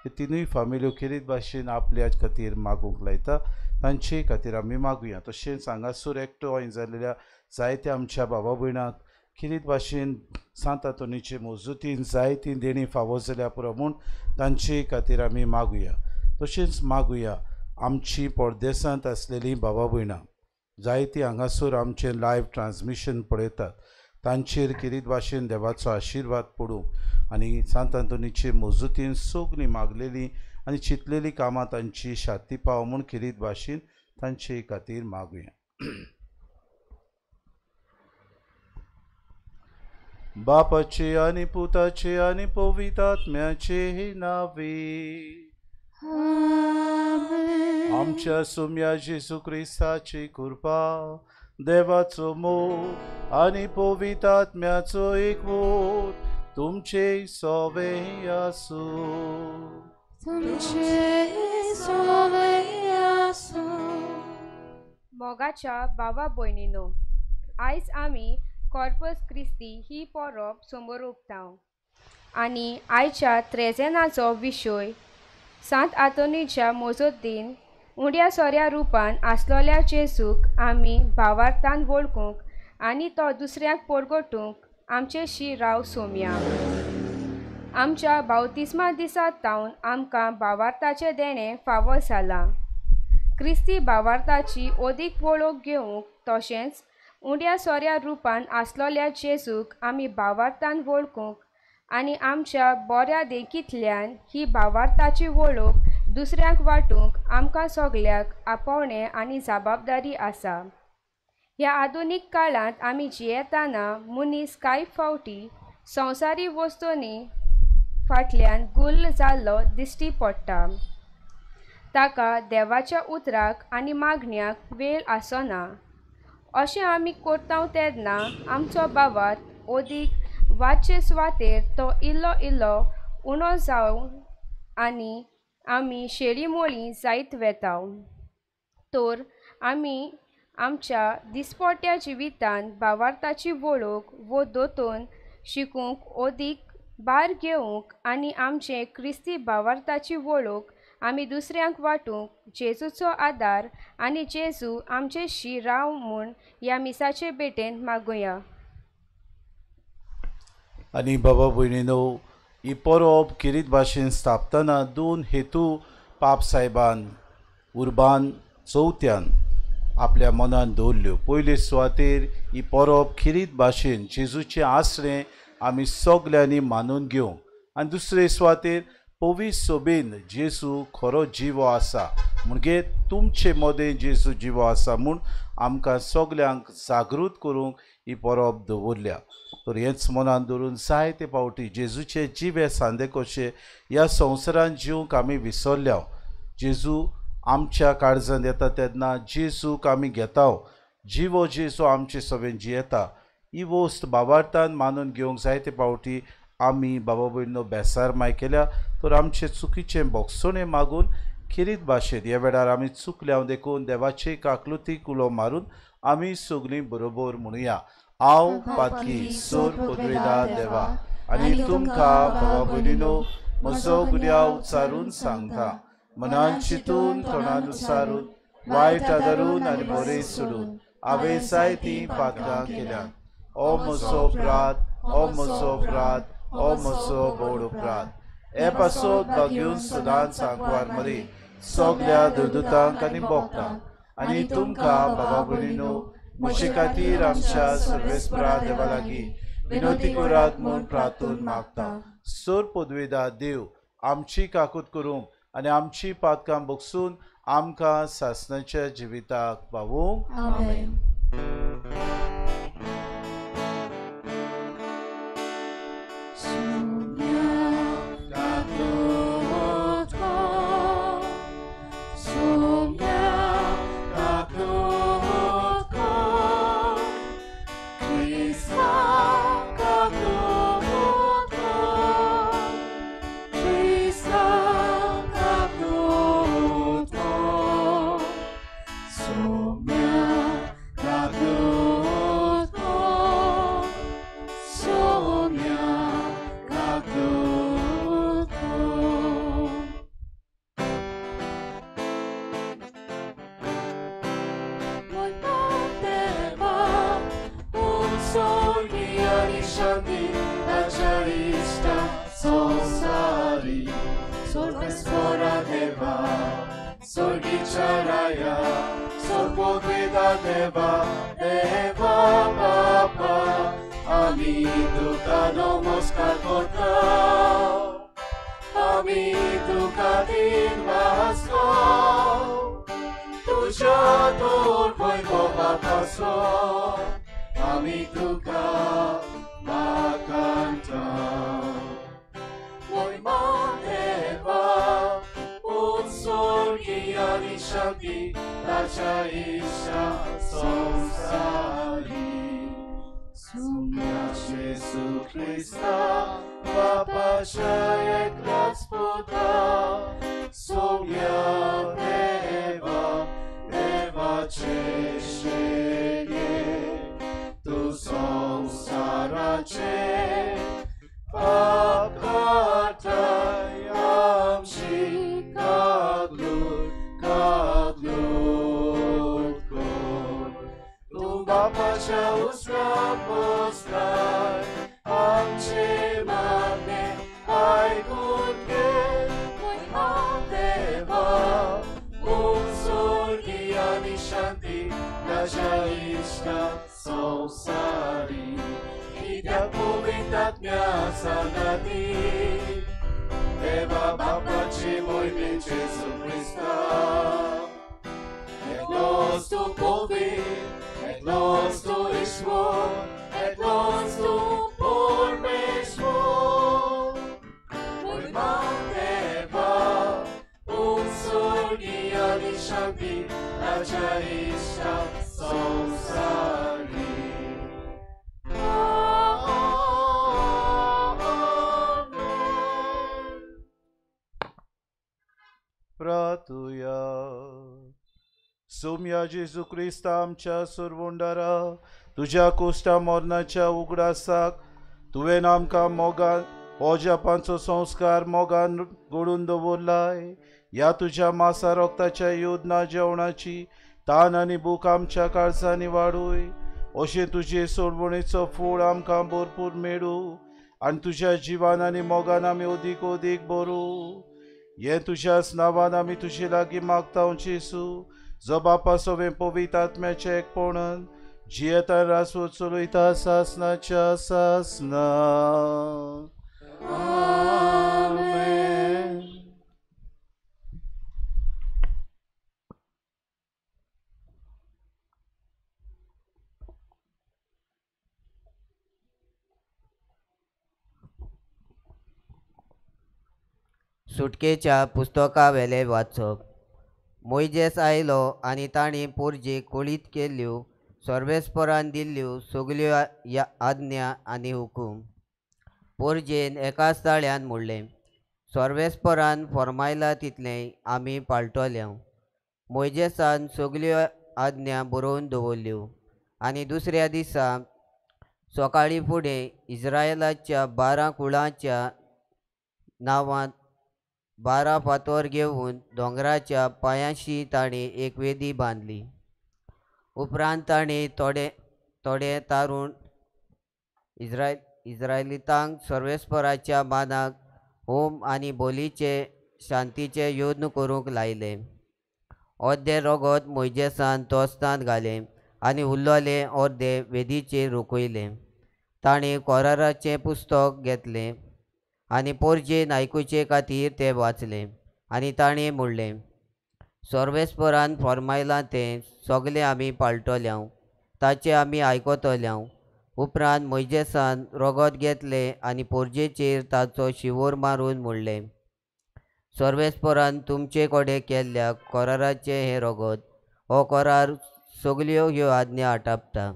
हे तिनूय फामिल्यो खेरीत भाशेन आपल्या खातीर मागूंक लायता. तांचे खातीर आमी मागुया. तशेंच हांगासर एकटो जाल्ल्या जायत्या आमच्या बाबा भयणाक खेरीत भाशेन सांत आंतोनीचे मजुतीन जायतीं देणीं फावो जाल्या पुरो म्हूण तांचे खातीर आमी मागुया. तशेंच मागुया आमची परदेसांत आसलेलीं बाबा भयणां जायतीं हांगासर आमचें लायव्ह ट्रान्समिशन पळयतात तांचेर खेरीत भाशेन देवाचो आशिर्वाद पडूं आनी सांत आंतोनीचे मजुतीन सगळीं मागलेलीं आनी चिंतलेलीं कामां तांची शाती पाव म्हूण खेरीत भाशेन तांचे खातीर मागुया. बापाचे आनी पुताचे आनी पवित्र आत्म्याचे नावे आमच्या सुम्या जेजू क्रिस्ताची कृपा, देवाचो मोग आनी पवित्र आत्म्याचो एकवट तुमचे सोवे आसूं. तुमचे सोवे आसूं. मोगाच्या बाबा भयणीनो, आयज आमी कॉर्पस क्रिस्ती ही परब समोर उबता आनी आयच्या त्रेजेनाचो विशय सांत आंतोनीच्या मोजोद्दीन उंड्या सोऱ्या रुपान आसलोल्या जेजूक आमी भावार्थान वळखूंक आनी तो दुसऱ्याक परगटूंक आमचेशी राव सोमया. आमच्या बावतिस्मा दिसा तावन आमकां भावार्थाचें देणें फावो जालां. क्रिस्ती भावार्थाची अदीक वळख घेवंक तशेंच उंड्या सोऱ्या रुपान आसलोल्या जेजूक आमी भावार्थान वळखूंक आनी आमच्या बऱ्या देखींतल्यान ही भावार्थाची वळख दुसऱ्यांक वांटूंक आमकां सगल्यांक आपोवणें आनी जबाबदारी आसा. ह्या आधुनीक काळांत आमी जियेतना मनीस कांय फावटी संवसारी वस्तूंनी फाटल्यान गुल्ल जाल्लो दिश्टी पडटा. ताका देवाच्या उतराक आनी मागण्याक वेळ आसना. अशें आमी करता तेन्ना आमचो भावार्थ अदीक वाचचे सुवातेर तो इल्लो इल्लो उणो जावन आनी आमी शेळी मोळी जायत वेता. तर आमी आमच्या दिसपट्ट्या जिवितांत भावार्थाची वळख वो दोतोन शिकूंक अदीक भार घेवंक आनी आमचे क्रिस्ती भावार्थाची वळख आमी दुसऱ्यांक वांटूंक जेजूचो आदार आनी जेजू आमचेशी राव म्हूण ह्या मिसाचे भेटेन मागुया. आनी बाबा भयणीनो, ही परब खेरीत भाशेन स्थापतना दोन हेतू पाप साहेबान उर्बान चवथ्यान आपल्या मनान दवरल्यो. पयले सुवातेर ही परब खेरीत भाशेन जेजूचें आसरें आमी सगल्यांनी मानून घेवंक आनी दुसरे सुवातेर पवित्र सोबेन जेजू खरो जिवो आसा म्हणजे तुमचे मदें जेजू जिवो आसा म्हूण आमकां सगल्यांक जागृत करूंक ही परब दवरल्या. तर हेंच मनान धरून जायते फावटी जेजूचे जिवे सांदे कशे ह्या संवसारान जिवंक आमी विसरल्या. जेजू आमच्या काळजांत येता तेन्ना जेजूक आमी घेता, जिवो जेजू आमचे सभेन जियेता ही वस्त भावार्थान मानून घेवंक जायते फावटी आमी बाबा भयणीनो बेसार माय केल्या. तर आमचे चुकीचें बोगसणें मागून खेरीत भाशेन ह्या वेळार आमी चुकल्या देखून देवाचे काकलुतीक उलो मारून आमी सगळीं बरोबर म्हणुया. हांव पातकी सोर पदवेदार देवा आनी तुमकां बाबा भयणीनो म्हजो गुन्यांव उच्चारून सांगता, मनान चिंतून तोंडान उच्चारून वायट आदारून आनी बरें सोडून हांवें जायतीं पातकां केल्यात. ओ म्हजो अपराध, ओ म्हजो अपराध, हो म्हजो बोड उपरांत हे पासत बागेवन सदांच सांकवार मरी सगल्या दुदुतांक आनी बोगतांक आनी तुमकां बाबा भयणीनो म्हजे खातीर आमच्या सर्वेस्परा देवा लागीं विनोती करात म्हूण प्रार्थून मागता. सोर पदवेदा देव आमची काकूत करूंक आनी आमची पातकां बगसून आमकां सासणाच्या जिविताक पावोवंक. आमेन. सोम्या जेजू क्रिस्ता आमच्या सुरवंडारा तुज्या कुश्टा मरणाच्या उगडासाक तुवें आमकां मोगान ओजापांचो संस्कार मोगान घडून दवरलाय. ह्या तुज्या मासा रोगताच्या योजना जेवणाची तान आनी भूक आमच्या काळजांनी वाडूय अशें तुजे सोडवणेचो फूळ आमकां भरपूर मेळूं आनी तुज्या जिवान आनी मोगान आमी अदीक अदीक बरूं. हें तुज्याच नांवान आमी तुजे लागीं मागता जेजू, जो बापा सवें पवित्र आत्म्याचें एकपणन जियेता रासो चलयता सासनाच्या सासना. आमेन. सुटकेच्या पुस्तकावेलें वाचप. मोयजेस आयलो आनी ताणें पोरजेक कळीत केल्ल्यो सर्वेस्परान दिल्ल्यो सगल्यो आज्ञा आनी हुकूम. पोरजेन एकाच ताळ्यान म्हणलें, सर्वेस्परान फर्मायलां तितलें आमी पाळटले. मोयजेसान सगल्यो आज्ञा बरोवन दवरल्यो आनी दुसऱ्या दिसा सकाळीं फुडें इस्रायलाच्या 12 कुळांच्या नांवांत 12 फातर घेवन दोंगराच्या पांयांशी ताणें एक वेदी बांदली. उपरांत ताणें थोडे थोडे तारुण इस्रायलितांक सर्वेस्पराच्या मानाक होम आनी बोलीचे शांतीचे यत्न करूंक लायले. अर्दें रगत मोयजेसान तोस्तांत घालें आनी उरलेलें अर्दें वेदीचेर रोखयलें. ताणें कोराराचें पुस्तक घेतलें आनी पोरजेन आयकुचे खातीर तें वाचलें आनी ताणें म्हणलें, सर्वेस्परान फर्मायलां तें सगलें आमी पाळटल्यांव, ताचें आमी आयकतल्यांव. उपरांत मोयजेसान रगत घेतलें आनी पोरजेचेर ताचो शिंवोर मारून म्हणलें, सर्वेस्परान तुमचे कडेन केल्ल्या कराराचें हें रगत, हो करार सगल्यो ह्यो आज्ञा आटापता.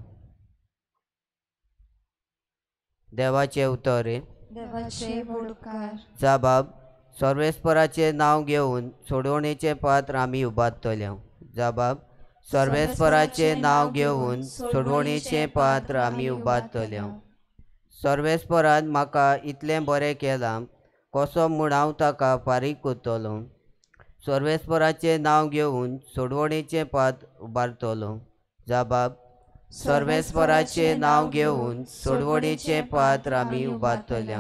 देवाचें उतर. देवाचे उपकार. जाबाब, सर्वेस्पराचें नांव घेवन सोडवणेचें पात्र आमी उबारतले. जाबाब, सर्वेस्पराचें नांव घेवन सोडवणेचें पात्र आमी उबारतले. सर्वेस्परान म्हाका इतलें बरें केलां, कसो म्हूण हांव ताका फारीक करतलो. सर्वेस्पराचें नांव घेवन सोडवणेचें पात्र उबारतलो. जाबाब, सर्वेस्पराचें नांव घेवन सोडवणेचें पात्र आमी उबारतले.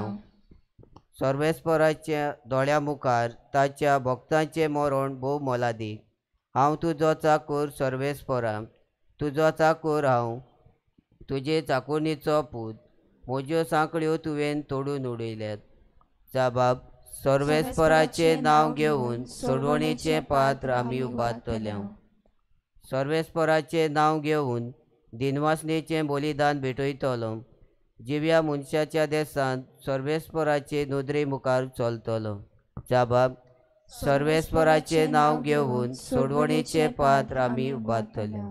सर्वेस्पराच्या दोळ्या मुखार ताच्या भक्तांचें मरण भोव मोलादीक. हांव तुजो चाकूर सर्वेस्परा, तुजो चाकूर हांव, तुजे चाकुरणीचो पूत, म्हज्यो सांकळ्यो तुवें तोडून उडयल्यात. जाबाब, सर्वेस्पराचें नांव घेवन सोडवणेचें पात्र आमी उबारतले. सर्वेस्पराचें नांव घेवन दिनवासनेचें बलिदान भेटयतलो. जिव्या मनशाच्या देसांत सर्वेस्पराचे नदरे मुखार चलतलो. जाबाब, सर्वेस्पराचें नांव घेवन सोडवणेचें पात्र आमी उबारतले.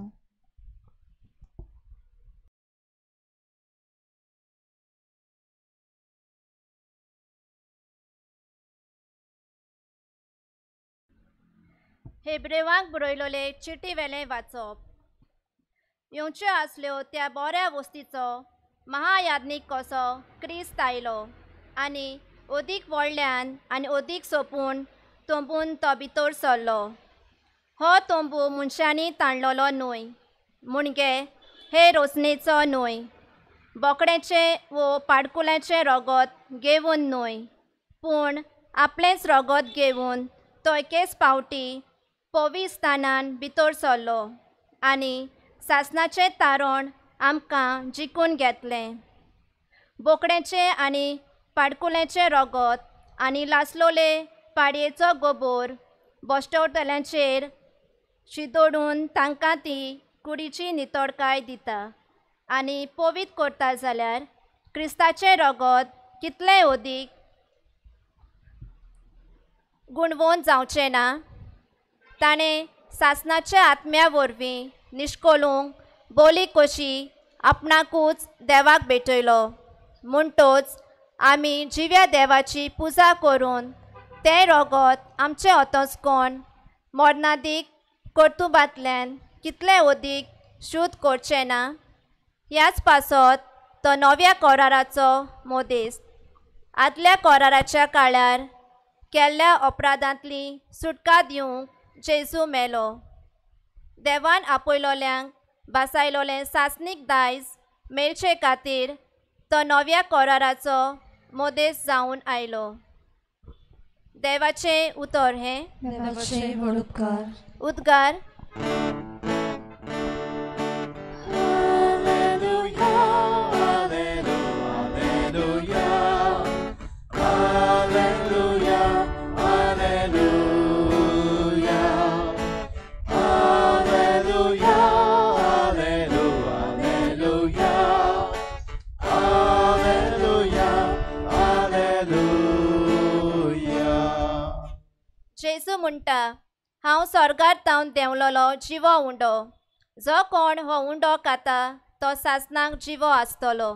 हेब्रेवांक बरयलोले चिटी वेलें वाचप. येवच्यो आसल्यो त्या बऱ्या वस्तीचो महायाज्ञीक कसो क्रिस्त आयलो आनी अदीक व्हडल्यान आनी अदीक सोंपून तंबून तो भितर सरलो. हो तंबू मनशांनी ताणलोलो न्हय, म्हणजे हे रोसणेचो न्हय, बोकड्याचें वो पाडकुल्याचें रगत घेवन न्हय, पूण आपलेंच रगत घेवन तो एकेच पावटी पवित्र स्थानान भितर सरलो आनी सासणाचें तारण आमकां जिखून घेतलें. बोकड्याचें आनी पाडकुल्याचें रगत आनी लासलोले पाडयेचो गोबोर बश्टवतल्यांचेर शिदोडून तांकां ती कुडीची नितळकाय दिता आनी पवित्र करता जाल्यार क्रिस्ताचें रगत कितलें अदीक गुणवंत जावचें ना. ताणें सासणाच्या आत्म्या वरवीं निश्कोलूंक बोली कशी आपणाकूच देवाक भेटयलो. म्हणटोच आमी जिव्या देवाची पुजा करून तें रगत आमचें अतस्कोण मरणादीक कर्तुबांतल्यान कितलें अदीक शुद्ध करचें ना. ह्याच पासत तो नव्या कराराचो मदेस्त. आदल्या कराराच्या काळार केल्ल्या अपराधांतली सुटका दिवंक जेजू मेलो. देवान आपयलोल्यांक भासायलोलें सासणीक दायज मेळचे खातीर तो नव्या कराराचो मदेस जावन आयलो. देवाचें उतर हें. देवाचे व्हड उपकार. उद्गार. जेजू म्हणटा, हांव स्वर्गार तावन देंवलोलो जिवो उंडो, जो कोण हो उंडो खाता तो सासणाक जिवो आसतलो.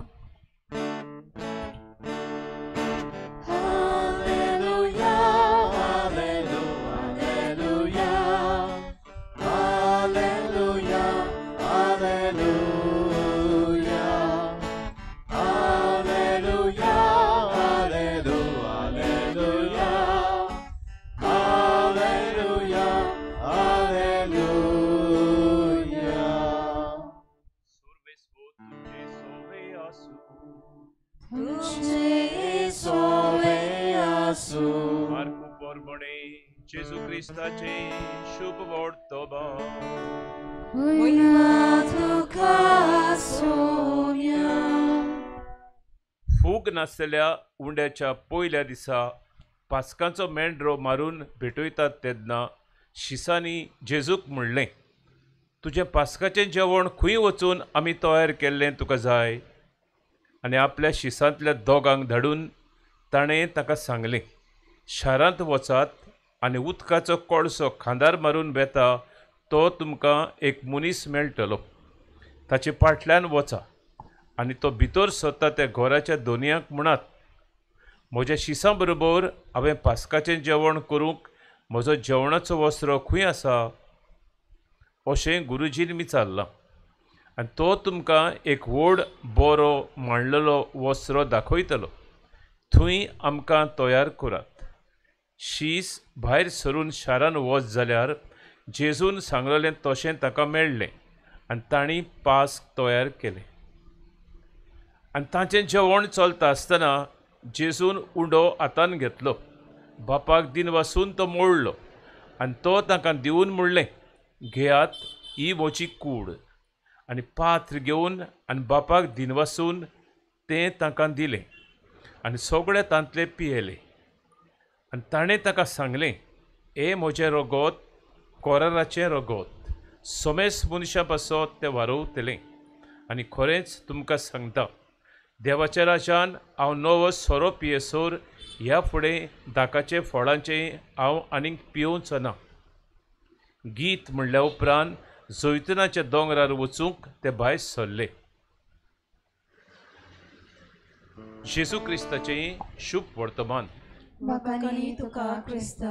जेजू क्रिस्ताचे शुभ वर्तमान. फूग नासलेल्या उंड्याच्या पयल्या दिसा पास्कांचो मेंढरो मारून भेटयतात तेन्ना शिसांनी जेजूक म्हणलें, तुजें पास्काचें जेवण खंय वचून आमी तयार केल्लें तुका जाय? आनी आपल्या शिसांतल्या दोगांक धाडून ताणें ताका सांगलें, शारांत वचात आनी उदकाचो कोळसो खांदार मारून वेता तो तुमकां एक मनीस मेळटलो, ताचे फाटल्यान वचा आनी तो भितर सरता त्या घराच्या दोनयांक म्हणात, म्हज्या शिसां बरोबर हांवें पास्काचें जेवण करूंक म्हजो जेवणाचो वस्त्र खंय आसा अशें गुरुजीन विचारलां, आनी तो तुमकां एक व्हड बरो मांडलेलो वस्त्र दाखयतलो, थंय आमकां तयार करात. शीस भायर सरून शारान वच जाल्यार जेजून सांगलेलें तशें ताका मेळ्ळें आनी तांणी पास्क तयार केलें. आनी तांचें जेवण चलता आसतना जेजून उंडो हातान घेतलो, बापाक दिनवासून तो मोडलो आनी तो तांकां दिवन म्हणलें, घेयात, ही म्हजी कूड. आनी पात्र घेवन आनी बापाक दिनवासून तें तांकां दिलें आनी सगळे तांतले पियेले. आनी ताणें ताका सांगलें, हें म्हजें रगत, कोराराचें रगत, समेस्त मनशां पासत तें वारोवतलें. आनी खरेंच तुमकां सांगता, देवाच्या राजान हांव नवो सोरो पियेसर ह्या फुडें दाकाचे फळांचें हांव आनीक पियोवचो ना. गीत म्हणल्या उपरांत जैतुनाच्या दोंगरार वचूंक ते भायर सरले. जेजू क्रिस्ताचें शुभ वर्तमान. बापानी तुका क्रिस्ता.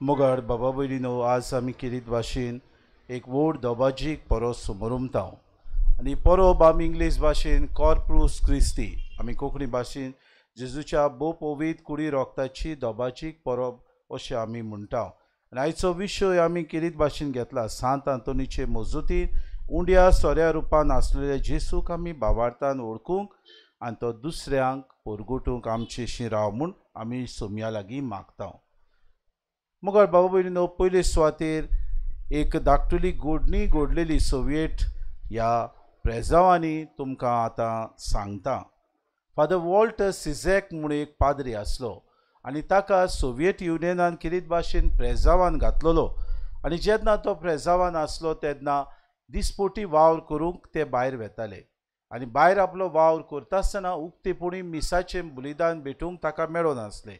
मोगाळ बाबा भयणीनो, आज आमी केरीत भाशेन एक व्हड दोबाजीक परब समोरमता आनी परब आमी इंग्लीश भाशेन कॉर्पूस क्रिस्ती, आमी कोंकणी भाशेन जेजूच्या भोव पवित्र कुडी रोगताची दोबाजीक परब अशें आमी म्हणटा. आनी आयचो विशय आमी केरीत भाशेन घेतला, सांत आंतोनीचे मजुतीन उंड्या सोऱ्या रुपान आसलेल्या जेजूक आमी भावार्थान वळखूंक आनी तो दुसऱ्यांक परगटूंक आमचे शिराव म्हूण आमी सोम्या लागीं मागता. मगर बाबा भयणीनो, पयले सुवातेर एक धाकटुली गोडणी गोडलेली सोवियट ह्या प्रेजांवांनी तुमकां आतां सांगता. फादर वॉल्टर सिझॅक म्हूण एक पाद्री आसलो आनी ताका सोवियट युनियनान किरीत भाशेन प्रेजावान घातलेलो आनी जेन्ना तो प्रेजावान आसलो तेन्ना दिसपोटी वावर करूंक ते भायर वेताले आनी भायर आपलो वावर करता आसतना उक्तेपणी मिसाचें बलिदान भेटूंक ताका मेळनासलें.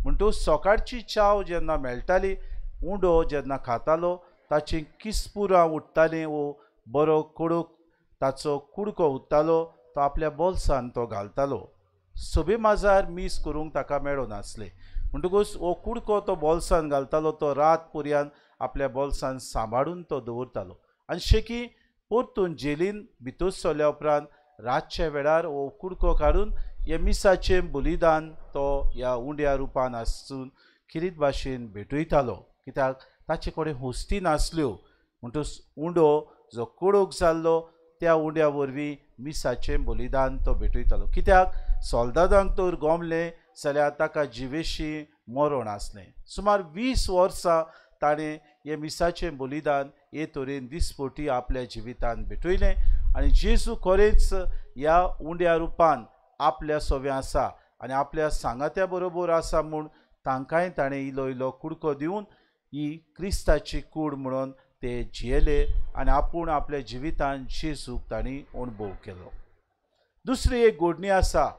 म्हणटकूच सकाळची च्याव जेन्ना मेळटाली, उंडो जेन्ना खातालो ताची किसपुरां उडटालीं वो बरो कडक ताचो कुडको उरतालो तो आपल्या बोल्सान तो घालतालो. सभे माजार मीस करूंक ताका मेळनासलें. म्हणटकूच हो कुडको तो बोल्सान घालतालो, तो रात पर्यंत आपल्या बोल्सान सांबाळून तो दवरतालो आनी शेकी परतून जेलीन भितर सरल्या उपरांत रातच्या वेळार हो कुडको काडून हे मिसाचें बलिदान तो ह्या उंड्या रुपान आसून किरीत भाशेन भेटयतालो. कित्याक ताचे कडेन होस्ती नासल्यो. म्हणटकूच उंडो जो कडक जाल्लो त्या उंड्या वरवीं मिसाचें बलिदान तो भेटयतालो. कित्याक सोल्दादांक तर गोमलें जाल्यार ताका जिवेशी मरण आसलें. सुमार 20 वर्सां ताणें हें मिसाचें बलिदान हे तरेन दिसपटी आपल्या जिवितान भेटयलें आनी जेजू खरेंच ह्या उंड्या रुपान आपल्या सोव्या आसा आनी आपल्या सांगात्या बरोबर आसा म्हूण तांकांय ताणें इलो इलो कुडको दिवन ही क्रिस्ताची कूड म्हणून ते जियेले आनी आपूण आपल्या जिवितान जेजूक तांणी अणभव केलो. दुसरी एक घडणी आसा,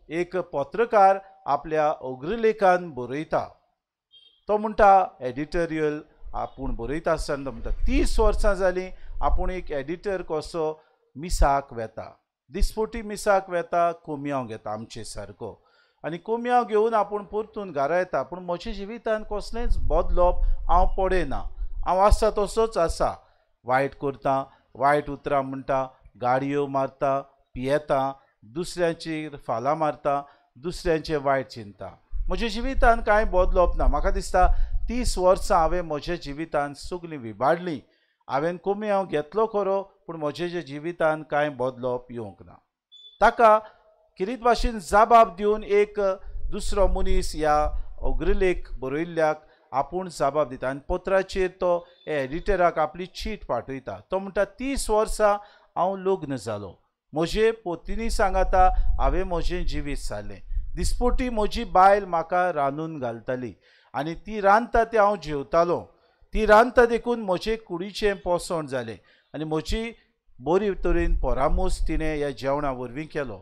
एक पत्रकार आपल्या अग्रलेखान बरयता. तो म्हणटा एडिटोरियल आपूण बरयता आसतना तो म्हणटा 30 वर्सां जालीं आपूण एक एडिटर कसो मिसाक वेता, दिसपोटी मिसाक वेता, कोमियांव घेता आमचे सारको आनी कोमियांव घेवन आपूण परतून घरा येता. पूण म्हज्या जिवितान कसलेंच बदलप हांव पळयना, हांव आसा तसोच आसा, वायट करता, वायट उतरां म्हणटा, गाडयो मारता, पियेता, दुसऱ्यांचेर फालां मारता, दुसऱ्यांचें वायट चिंतता. म्हज्या जिवितान कांय बदलप ना. म्हाका दिसता 30 वर्सां हांवें म्हज्या जिवितान सगळीं विबाडलीं. हांवें कमी हांव घेतलो खरो, पूण म्हज्या जिवितान कांय बदलप येवंक ना. ताका किरीत भाशेन जाबाब दिवन एक दुसरो मनीस ह्या अग्रलेख बरयल्ल्याक आपूण जाबाब दिता आनी पत्राचेर तो एडिटराक आपली चीट पाठयता. तो म्हणटा 30 वर्सां हांव लग्न जालो, म्हजे पोतिनी सांगाता हांवें म्हजें जिवीत सारलें. दिसपोटी म्हजी बायल म्हाका रांदून घालताली आनी ती रांदता तें हांव जेवतालो. ती रांदता देखून म्हजे कुडीचें पोसण जालें आनी म्हजी बरी तरेन परामोस तिणें ह्या जेवणा वरवीं केलो.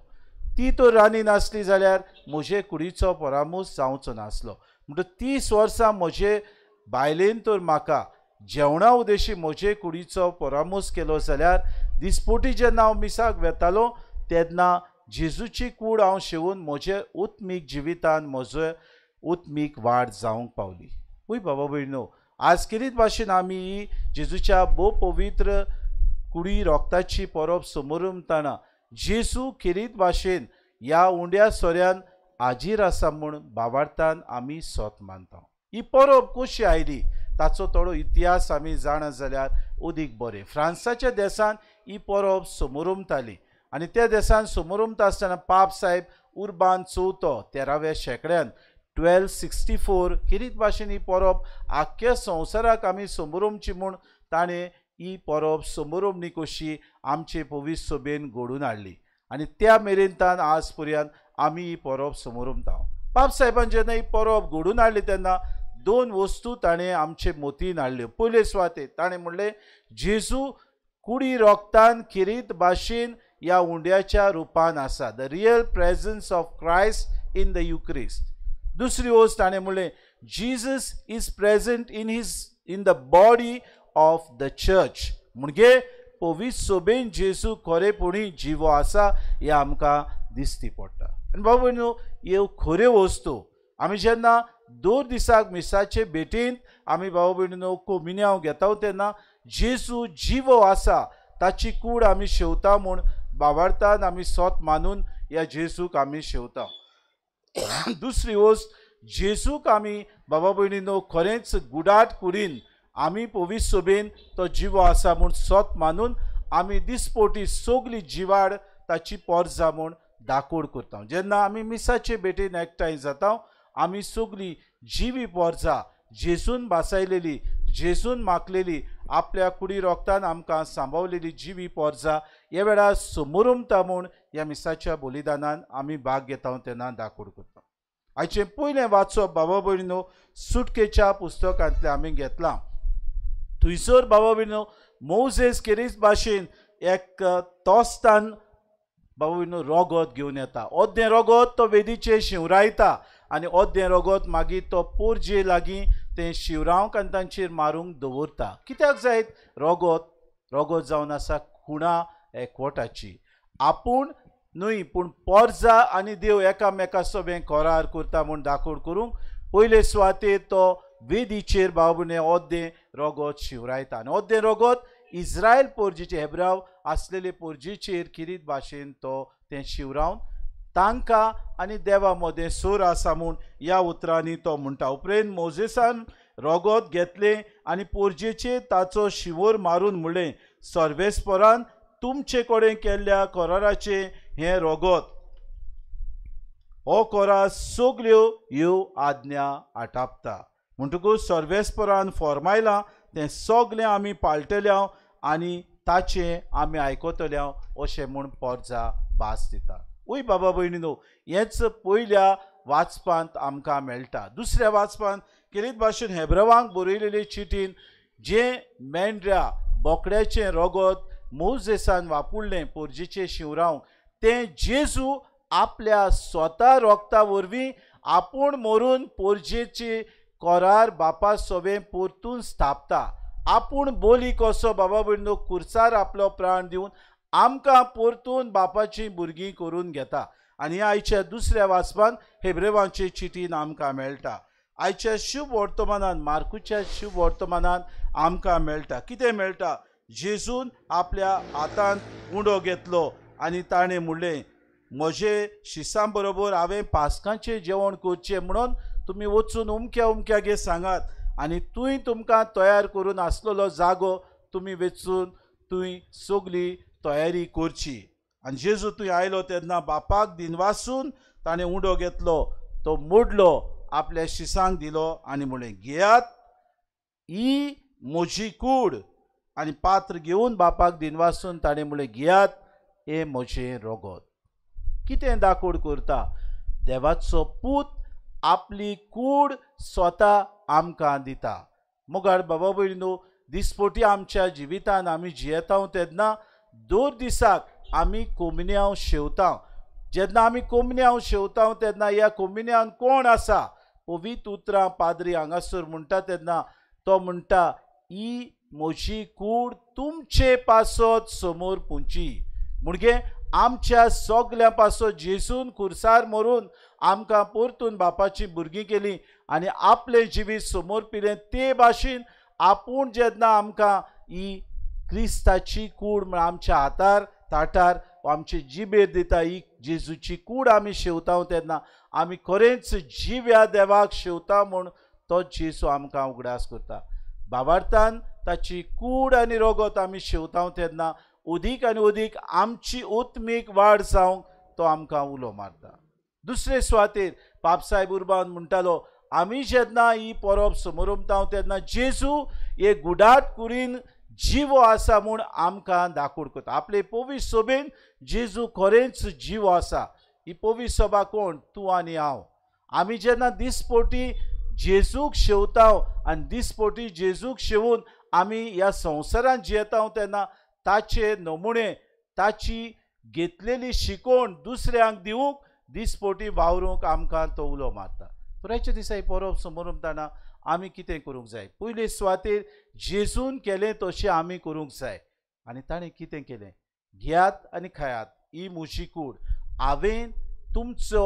ती तर रांदी नासली जाल्यार म्हजे कुडीचो परामोस जावचो नासलो. म्हणटकच 30 वर्सां म्हजे बायलेन तर म्हाका जेवणा उद्देशी म्हजे कुडीचो परामोस केलो जाल्यार दिसपोटी जेन्ना हांव मिसाक वेतालो तेन्ना जेजूची कूड हांव शेवून म्हजे उत्मीक जिवितान म्हजे उत्मीक वाड जावंक पावली. हय बाबा भयणो, आज किरीत भाशेन आमी ही जेजूच्या भोव पवित्र कुडी रोगताची परब समोरमताना जेजू किरीत भाशेन ह्या उंड्या सोऱ्यान हाजीर आसा म्हूण बाबार्थान आमी सोत मानता. ही परब कशी आयली ताचो थोडो इतिहास आमी जाणा जाल्यार अदीक बरें. फ्रांसाच्या देसान ही परब समोरमताली आनी त्या देसान समोरमता आसतना पाप साहेब उर्बान चवथो 13व्या शेंकड्यान 1264 किरीत भाशेन ही परब आख्ख्या संवसाराक आमी समोरमची म्हूण ताणें ही परब समोरमणी कशी आमचे पवित्र सभेन घडून हाडली आनी त्या मेरेन तान आज पर्यंत आमी ही परब समोरमता. पाप साहेबान जेन्ना ही परब घडून हाडली तेन्ना 2 वस्तू ताणें आमचे मोतीन हाडल्यो. पयले सुवातेर ताणें म्हणलें जेजू कुडी रोगतान किरीत भाशेन ह्या उंड्याच्या रुपान आसा, the real presence of Christ in the Eucharist. दुसरी वस्त ताणें म्हणलें Jesus is present in the body of the church. म्हणजे पवित्र सभेन जेजू खरेपणी जिवो आसा हें आमकां दिसती पडटा. आनी बाबा न्हू ह्यो खऱ्यो वस्तू आमी जेन्ना 2 दिसाक मिसाचे भेटींत आमी भाव भयणीनो कोमिन्यांव घेता तेन्ना जेजू जिवो आसा ताची कूड आमी शेवता म्हूण बाबार्थान आमी सोत मानून ह्या जेजूक आमी शेवता. दुसरी वस्त जेजूक आमी बाबा भयणीनो खरेंच गुडाट कुडीन आमी पवित्र सभेन तो जिवो आसा म्हूण सोत मानून आमी दिसपोटी सगली जिवाड ताची पोरजा म्हूण दाकोड करता. जेन्ना आमी मिसाचे भेटेन एकठांय जाता आमी सगली जिवी पोरजा जेजून भासायलेली, जेजून मागलेली, आपल्या कुडी रोगतान आमकां सांबावलेली जिवी पोरजा ह्या वेळार समोरमता म्हूण ह्या मिसाच्या बलिदानान आमी भाग घेता तेन्ना दाकोड करता. आयचें पयलें वाचप बाबा भयणीनो सुटकेच्या पुस्तकांतलें आमी घेतलां. थंयसर बाबा भयणीनो मोजेस केरीस भाशेन एक तोस्तान बाबा भयणीनो रोगत घेवन येता. अर्दें रोगत तो वेदीचेर शिंवरायता आनी अर्दें रोगत मागीर तो पोरजे लागीं तें शिवरावंक आनी तांचेर मारूंक दवरता. कित्याक जायत रोगत? रोगत जावन आसा खुणा एकवटाची. आपूण न्हय पूण पोरजा आनी देव एकामेका सगळें करार करता म्हूण दाखोड करूंक पयले सुवातेर तो वेदीचेर बाबा भयणीनो अर्दें रोगत शिंवरायता आनी अर्दें रोगत इस्रायल पोरजेचे हेब्राव आसलेले पोरजेचेर किरीत भाशेन तो तें शिंवरावन तांकां आनी देवा मदें सोर आसा म्हूण ह्या उतरांनी तो म्हणटा. उपरांत मोजेसान रोगत घेतलें आनी पोरजेचेर ताचो शिंवोर मारून म्हणलें सर्वेस्परान तुमचे कडेन केल्ल्या कराराचें हें रोगत, हो करार सगल्यो ह्यो आज्ञा आटापता. म्हणटकूच सर्वेस्परान फॉर्मायलां तें सगलें आमी पाळटले आनी ताचें आमी आयकतले अशें म्हूण पोरजा भास दिता. ओय बाबा भयणीनो, हेंच पयल्या वाचपांत आमकां मेळटा. दुसऱ्या वाचपांत किरीत भाशेन हेब्रवांक बरयलेले चिटीन जें मेंढऱ्या बोकड्याचें रोगत मोजेसान वापुडलें पोरजेचें शिंवरावंक तें जेजू आपल्या स्वता रोगता वरवीं आपूण मरून पोरजेची करार बापा सोबें परतून स्थापता. आपूण बोली कसो बाबा भयणीनो कुर्सार आपलो प्राण दिवन आमकां परतून बापाची भुरगीं करून घेता. आनी आयच्या दुसऱ्या वाचपान हेब्रेवांचे चिटीन आमकां मेळटा. आयच्या शुभ वर्तमानान मार्कुच्या शुभ वर्तमानान आमकां मेळटा. कितें मेळटा? जेजून आपल्या हातांत उंडो घेतलो आनी ताणें म्हणलें म्हजे शिसां बरोबर हांवें पास्कांचें जेवण करचें म्हणून तुमी वचून उमक्या उमक्यागे सांगात आनी थंय तुमकां तयार करून आसलेलो जागो तुमी वेचून थंय सगली तयारी करची. आनी जेजू थंय आयलो तेन्ना बापाक दिनवासून ताणें उंडो घेतलो, तो मोडलो, आपल्या शिसांक दिलो आनी म्हणलें, घेयात, ही म्हजी कूड. आनी पात्र घेवन बापाक दिनवासून ताणें म्हणलें, घेयात, हें म्हजें रगत. कितें दाखोड करता? देवाचो पूत आपली कूड स्वता आमकां दिता. मुगार बाबा भयणीनो, दिसपोटी आमच्या जिवितान आमी जियेता तेन्ना दर दिसाक आमी कोमिन्यांव शेवता. जेन्ना आमी कोमिन्यांव शेवता तेन्ना ह्या कोमिन्यान कोण आसा? पवित्र उतरां पाद्री हांगासर म्हणटा तेन्ना तो म्हणटा, ही म्हजी कूड तुमचे पासत समोर पुंची. म्हणजे आमच्या सगल्या पासत जेजून खुर्सार मरून आमकां परतून बापाची भुरगीं केली आनी आपलें जिवीत समोर पिलें. ते भाशेन आपूण जेन्ना आमकां ही क्रिस्ताची कूड म्हळ्यार आमच्या हातार ताटार आमचे जिबेर दिता, ही जेजूची कूड आमी शेवता तेन्ना आमी खरेंच जिव्या देवाक शेवता म्हूण तो जेजू आमकां उगडास करता. बाबार्थान ताची कूड आनी रगत आमी शेवता तेन्ना अदीक आनी अदीक आमची आत्मीक वाड जावंक तो आमकां उलो मारता. दुसरे सुवातेर पापसाहेब उर्बान म्हणटालो, आमी जेन्ना ही परब समोरमता तेन्ना जेजू हे गुडाट कुडीन जिवो आसा म्हूण आमकां दाखोड करता. आपले पवित्र सभेन जेजू खरेंच जिवो आसा. ही पवित्र सभा कोण? तूं आनी हांव. आमी जेन्ना दिसपोटी जेजूक शेवता आनी दिसपोटी जेजूक शेवून आमी ह्या संवसारांत जियेता तेन्ना ताचे नमुणे, ताची घेतलेली शिकवण दुसऱ्यांक दिवंक दिसपोटी वावरूंक आमकां तो उलो मारता. पुरायच्या दिसा ही परब समोरमताना आमी कितें करूंक जाय? पयले सुवातेर जेजून केलें तशें आमी करूंक जाय. आनी ताणें कितें केलें? घेयात आनी खायात, ही म्हजी कूड. हांवें तुमचो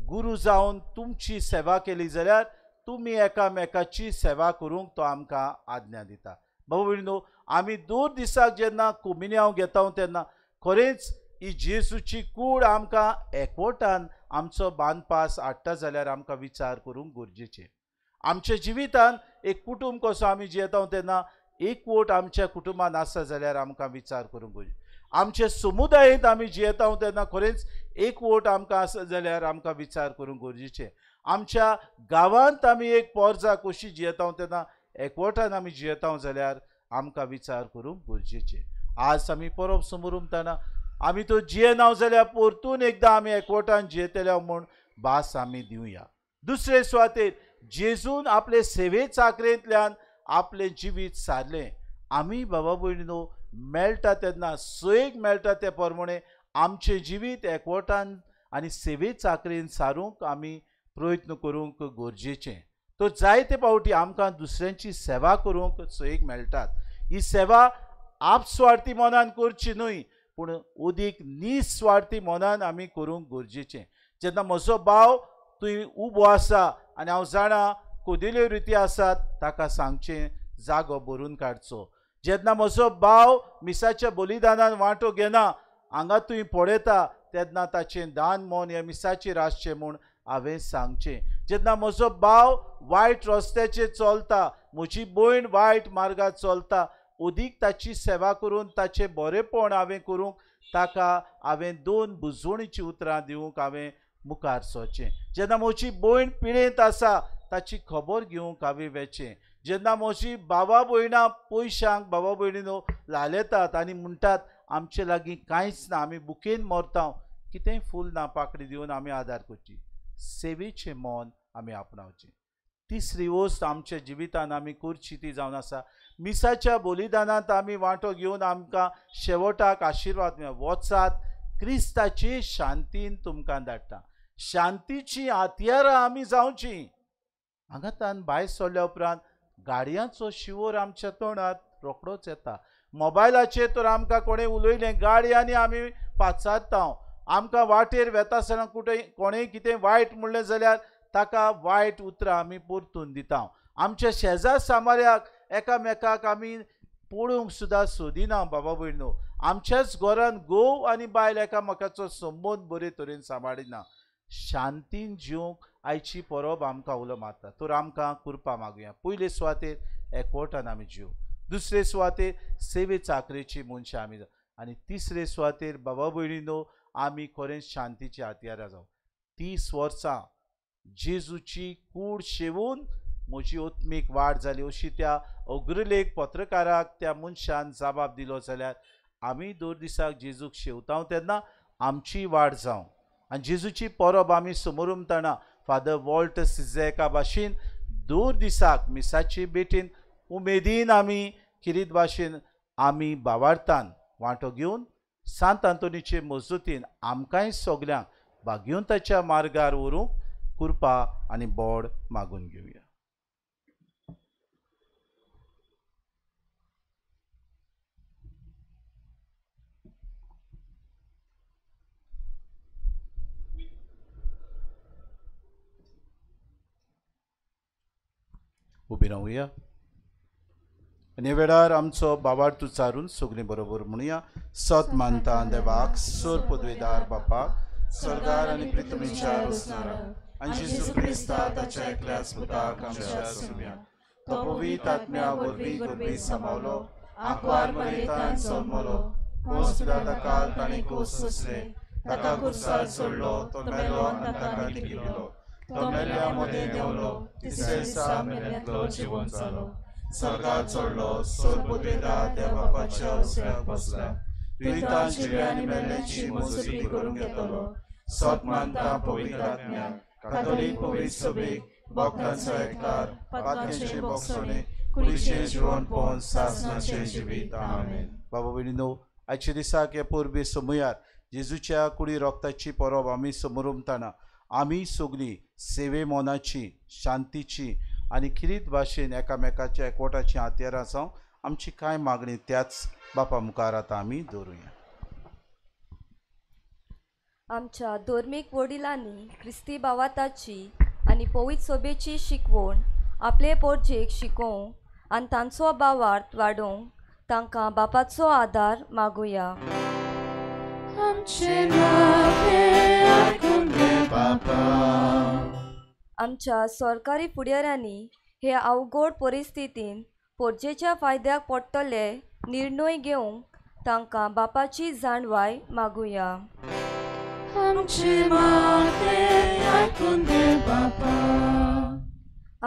गुरू जावन तुमची सेवा केली जाल्यार तुमी एकामेकाची सेवा करूंक तो आमकां आज्ञा दिता. बाबा भयणीनो, आमी दर दिसाक जेन्ना कोमिन्यांव घेता तेन्ना खरेंच ही जेजूची कूड आमकां एकवटान आमचो बांदपास हाडटा जाल्यार आमकां विचार करूंक गरजेचें. आमच्या जिवितान एक कुटुंब कसो आमी जियेता तेन्ना एकवट आमच्या कुटुंबान आसा जाल्यार आमकां विचार करूंक गरजेचें. आमच्या समुदायेंत आमी जियेता तेन्ना खरेंच एकवट आमकां आसा जाल्यार आमकां विचार करूंक गरजेचें. आमच्या गांवांत आमी एक पोरजा कशी जियेता तेन्ना एकवटान आमी जियेता जाल्यार आमकां विचार करूंक गरजेचें. आज आमी परब समोरमताना आमी तो जियेना जाल्यार परतून एकदां आमी एकवटान जियेतले म्हूण भास आमी दिवया. दुसरे सुवातेर जेजून आपले सेवे चाकरेंतल्यान आपलें जिवीत सारलें. आमी बाबा भयणीनो मेळटा तेन्ना सोयेक मेळटा ते प्रमाणे आमचें जिवीत एकवटान आनी सेवे चाकरेन सारूंक आमी प्रयत्न करूंक गरजेचें. तो जायते फावटी आमकां दुसऱ्यांची सेवा करूंक सोयेक मेळटात. ही सेवा आपस्वार्थी मनान करची न्हय, पूण अदीक निस्वार्थी मनान आमी करूंक गरजेचें. जेन्ना म्हजो भाव थंय उबो आसा आनी हांव जाणा कोदिल्यो रिती आसात, ताका सांगचें जागो भरून काडचो. जेन्ना म्हजो भाव मिसाच्या बलिदानान वांटो घेना, हांगा थंय पळयता तेन्ना ताचें दान मन ह्या मिसाचेर आसचें म्हूण हांवें सांगचें. जेन्ना म्हजो भाव वायट रस्त्याचेर चलता, म्हजी भयण वायट मार्गार चलता, अदीक ताची सेवा करून ताचें बरेंपण हांवें करूंक ताका हांवें दोन बुजवणीचीं उतरां दिवंक हांवें मुखार सरचें. जेन्ना म्हजी भयण पिडेंत आसा ताची खबर घेवंक हांवें वेचें. जेन्ना म्हजी बाबा भयणां पयशांक बाबा भयणीनो लालेतात आनी म्हणटात आमचे लागीं कांयच ना, आमी बुकेन मरता, कितेंय फूल ना पाकडी दिवन आमी आदार करची. सेवेचें मन आमी आपणावचें. तिसरी वस्त आमच्या जिवितान आमी करची ती जावन आसा, मिसाच्या बलिदानांत आमी वांटो घेवन आमकां शेवटाक आशिर्वाद मेळटा. वचात, क्रिस्ताची शांतीन तुमकां धाडटा. शांतीची हत्यारां आमी जावची. हांगातान भायर सरल्या उपरांत गाडयांचो शिवोर आमच्या तोंडात रोखडोच येता. मोबायलाचेर तर आमकां कोणें उलयलें गाडयांनी आमी पाचारता. आमकां वाटेर वेता आसतना कुठे कोणें कितें वायट म्हणलें जाल्यार ताका वायट उतरां आमी परतून दिता. आमच्या शेजार सामार्याक एकामेकाक आमी पळोवंक सुद्दां सोदिना. बाबा भयणो, आमच्याच घरान घोव आनी बायल एकामेकाचो संबंद बरे तरेन सांबाळिना. शांतीन जिवंक आयची परब आमकां उलो मारता. तर आमकां कृपा मागुया. पयले सुवातेर एकवटान आमी जीव, दुसरे सुवातेर सेवे चाकरेची मनशां आमी जावं, आनी तिसरे सुवातेर बाबा भयणीनो आमी खरेंच शांतीची हत्यारां जावं. 30 वर्सां जेजूची कूड शेवून म्हजी आत्मीक वाड जाली अशी त्या अग्रलेख पत्रकाराक त्या मनशान जबाब दिलो जाल्यार आमी दर दिसाक जेजूक शेवता तेन्ना आमची वाड जावं. आनी जेजूची परब आमी समोरमतना फादर वॉल्टर सिझेका भाशेन दर दिसाक मिसाची भेटीन उमेदीन आमी किरीत भाशेन आमी बावार्थान वांटो घेवन सांत आंतोनीचे मजतीन आमकांय सगल्यांक भाग्यवंताच्या मार्गार व्हरूंक कृपा आनी बोड मागून घेवया. उबी रावया आनी ह्या वेळार आमचो बाबार्थ उच्चारून सगळीं बरोबर म्हणुया. सत मानता देवाक, सर पदवेदार बापाक, सरदार आनी पृथ्वीच्या रचणाराक, आनी जेजू क्रिस्ता ताच्या एकल्याच पुताक आमच्या सुम्या, तो पवित्र आत्म्या वरवीं गर्भी सांबावलो, आंकवार मरेतान जल्मलो, पोस पिलाता ताणें कोस सोंसले, ताका खुर्सार चडलो, तो मेलो आनी ताका लिपयलो, तो मेल्या मदें देंवलो, तिसऱ्या दिसा मेल्यांतलो जिवन जालो, स्वर्गार चडलो, सर पदवेदार त्या बापाच्या उजव्याक बसला, दुयेंतां जिव्या आनी मेल्ल्यांची मोजकी करूंक येतलो. सत मानता पवित्र आत्म्या, कातोलीक पवित्र सभेक, भक्तांचो एकचार, पातकांचे भोगसणे, कुडीचें जिवनपण, सासणाचें जिवीत. आमेन. बाबा भयणीनो, आयच्या दिसाक ह्या परबे समयार जेजूच्या कुडी रोगताची परब आमी समोरमतना आमी सगळीं सेवे मनाची, शांतीची आनी किरीत भाशेन एकामेकाच्या एकवटाची हत्यारां जावं आमची कांय मागणी त्याच बापा मुखार आतां आमी दवरुया. आमच्या धर्मीक वडिलांनी क्रिस्ती भावाताची आनी पवित्र सभेची शिकवण आपले पोरजेक शिकोवंक आनी तांचो भावार्थ वाडोवंक तांकां बापाचो आदार मागुया. आमच्या सरकारी फुडाऱ्यांनी हे अवघड परिस्थितीन पोरजेच्या फायद्याक पडटले निर्णय घेवंक तांकां बापाची जाणवाय मागुया.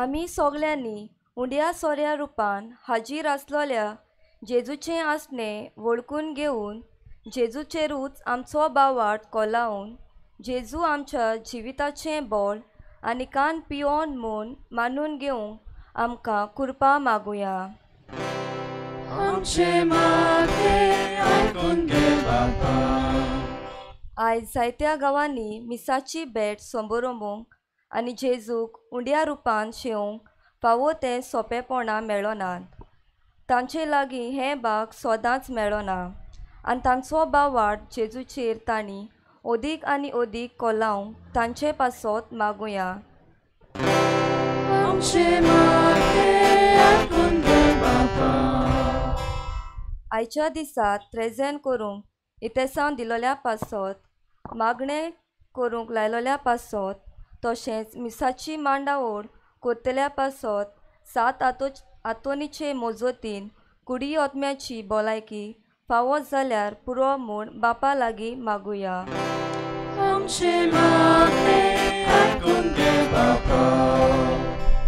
आमी सगल्यांनी उंड्या सोऱ्या रुपान हाजीर आसलेल्या जेजूचें आसणें वळखून घेवन जेजूचेरूच आमचो भावार्थ कोलावन जेजू आमच्या जिविताचें बळ आनी कान पियोन म्हूण मानून घेवंक आमकां कृपा मागुया. आयज जायत्या गांवांनी मिसाची भेट समोरंबूंक आनी जेजूक उंड्या रुपान शेवंक फावो तें सोंपेपणां मेळनात. तांचे लागीं हें भाग सदांच मेळना आनी तांचो भावार्थ जेजूचेर तांणी अदीक आनी अदीक कोलावंक तांचे पासत मागुया. आयच्या दिसा त्रेजेन करूंक इतेसांव दिलोल्या पासत, मागणें करूंक लायलोल्या पासत, तशेंच मिसाची मांडावळ करतल्या पासत सात आतोनीचे मजतीन कुडी आत्म्याची भलायकी फावो जाल्यार पुरो म्हूण बापा लागीं मागुया.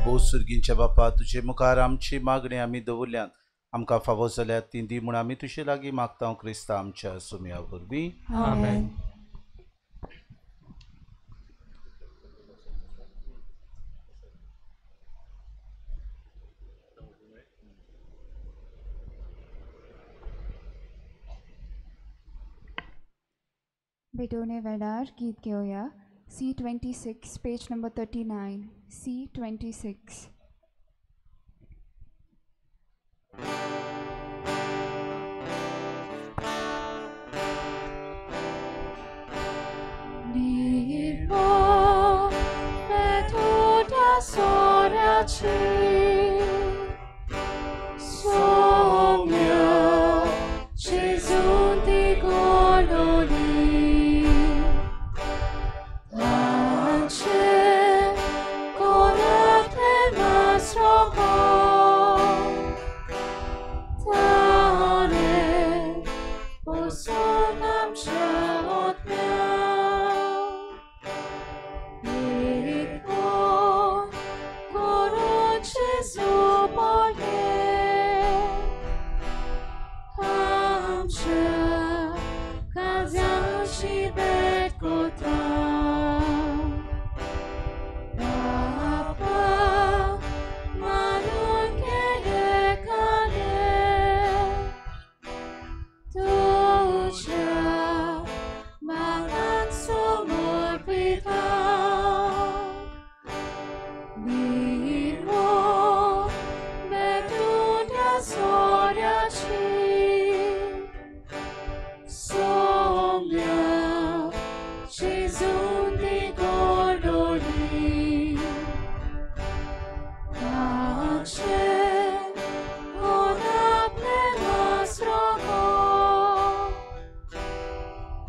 भोव सुर्गींच्या बापा, तुजे मुखार आमची मागणी आमी दवरल्यात, आमकां फावो जाल्यार ती दी म्हूण आमी तुजे लागीं मागता क्रिस्ता आमच्या सुम्या वरवीं. आमेन. भेटवणे वेळार गीत घेवया. C26 page number 39. C26. निर्मळ मेथोड्या सोऱ्याची सौम्य आमच्या काळजाची भेट कोता. बापा मारून केले काले तुझ्या मागान समर्पिता. निर्मोळ भेटून ह्या सोऱ्याची सोम्या जेजून ती गोडोली. ताचे कोण आपलें मास रोगोत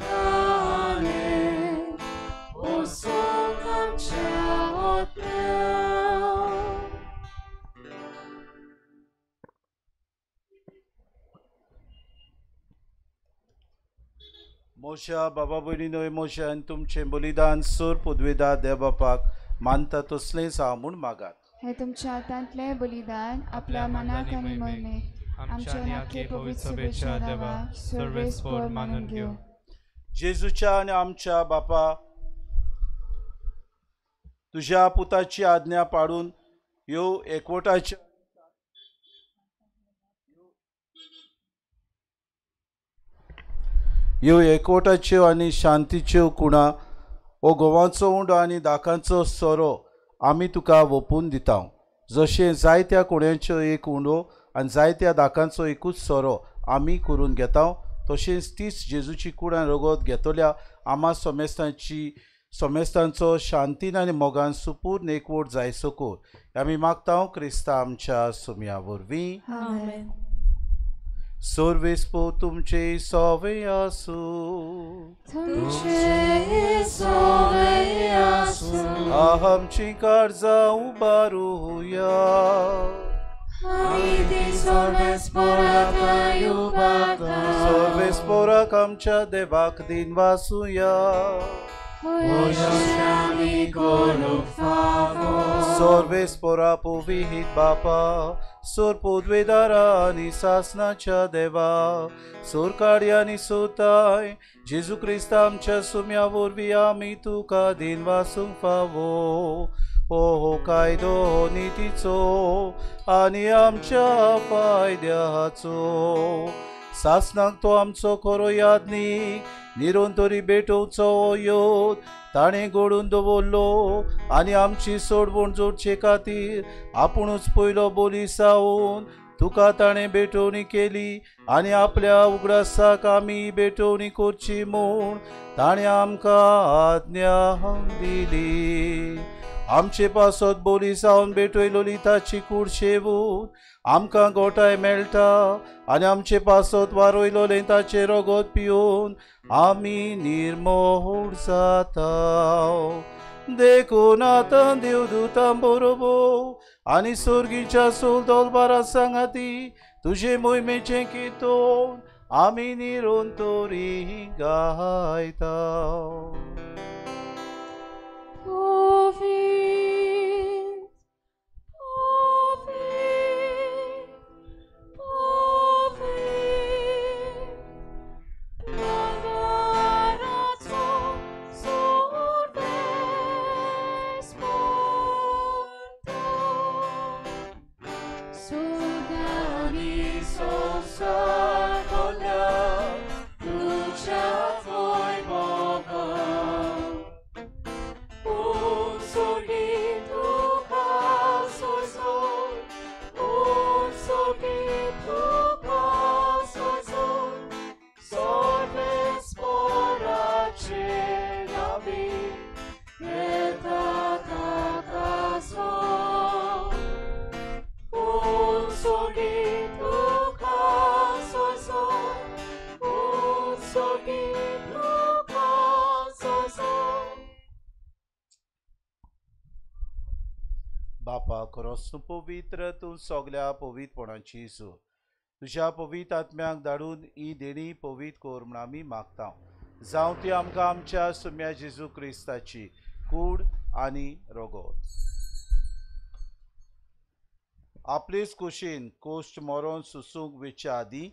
ताणें पोसूंक आमच्या आत्म्याक. मोशा बाबा भयणीनो, मोशा आनी तुमचें बलिदान सोर पुदवेदा देवबापाक मानता तसलेंच हांव म्हूण मागात. हे तुमच्या हातांतलें बलिदान आपल्या मनाक आनी मोहिमेक आमच्या नाके पवित्र सभेच्या देवा सर्वेस्पोर मानून घेवं. जेजूच्या आनी आमच्या बापा तुज्या पुताची आज्ञा पाडून ह्यो एकवटाच्या ह्यो एकवटाच्यो आनी शांतीच्यो कुणा हो गोवाचो उंडो आनी दाकांचो सोरो आमी तुका वोपून दिता. जशें जायत्या कुण्यांच्यो एक उंडो आनी जायत्या दाकांचो एकूच सोरो आमी करून घेता, तशेंच तीच जेजूची कूड आनी रगत घेतल्या आमा सोमेस्तांची सोमेस्तांचो शांतीन आनी मोगान सुपूर्ण एकवट जायसो कर. आमी मागता क्रिस्ता आमच्या सुमया वरवीं. आमेन. सर्वेस्पोर तुमचे सोवे आसूं. तुमचे सोवे आसूं. आमची काळजां उबारुया. आमी ती सर्वेस्पोराक उबारता. सर्वेस्पोराक आमच्या देवाक दिनवासुया. अशें आमी करूंक फावो. सर्वेस्पोरा पवित्र बापा, सोर पुदवेदारा आनी सासनाच्या देवा, सोरकाडी आनी सोताय जेजू क्रिस्ता आमच्या सुम्या वरवीं आमी तुका दिनवासूंक फावो. हो कायदो नितीचो आनी आमच्या फायद्याचो. सासनाक तो आमचो खरो यादनीक निरंतरी भेटोवचो हो योद ताणें घडून दवरलो आनी आमची सोडवण जोडचे खातीर आपुणूच पयलो बोली सावन तुका ताणें भेटवणी केली आनी आपल्या उगडासाक आमी भेटवणी करची म्हूण ताणें आमकां आज्ञा दिली. आमचे पासत बोली सावन भेटयलोली ताची कूड शेवून आमकां गोठाय मेळटा आनी आमचे पासत वारयलोलें ताचें रगत पिवन आमी निर्मोळ जाता. देखून आतां देवदूतां बरोबर आनी सर्गीच्या सोलदोलबारा सांगाती तुजे मोहिमेचें किर्तन आमी निरंतरी गायता. बापा खरोच तूं पवित्र, तूं सगल्या पवित्रपणाची सूर. तुज्या पवित्र आत्म्याक धाडून ही देणी पवित्र कर म्हूण आमी मागता. जावं ती आमकां आमच्या सुम्या जेजू क्रिस्ताची कूड आनी रगत. आपलेच कुशीन कोश्ट मरोन सुसूंक वेच्या आदीं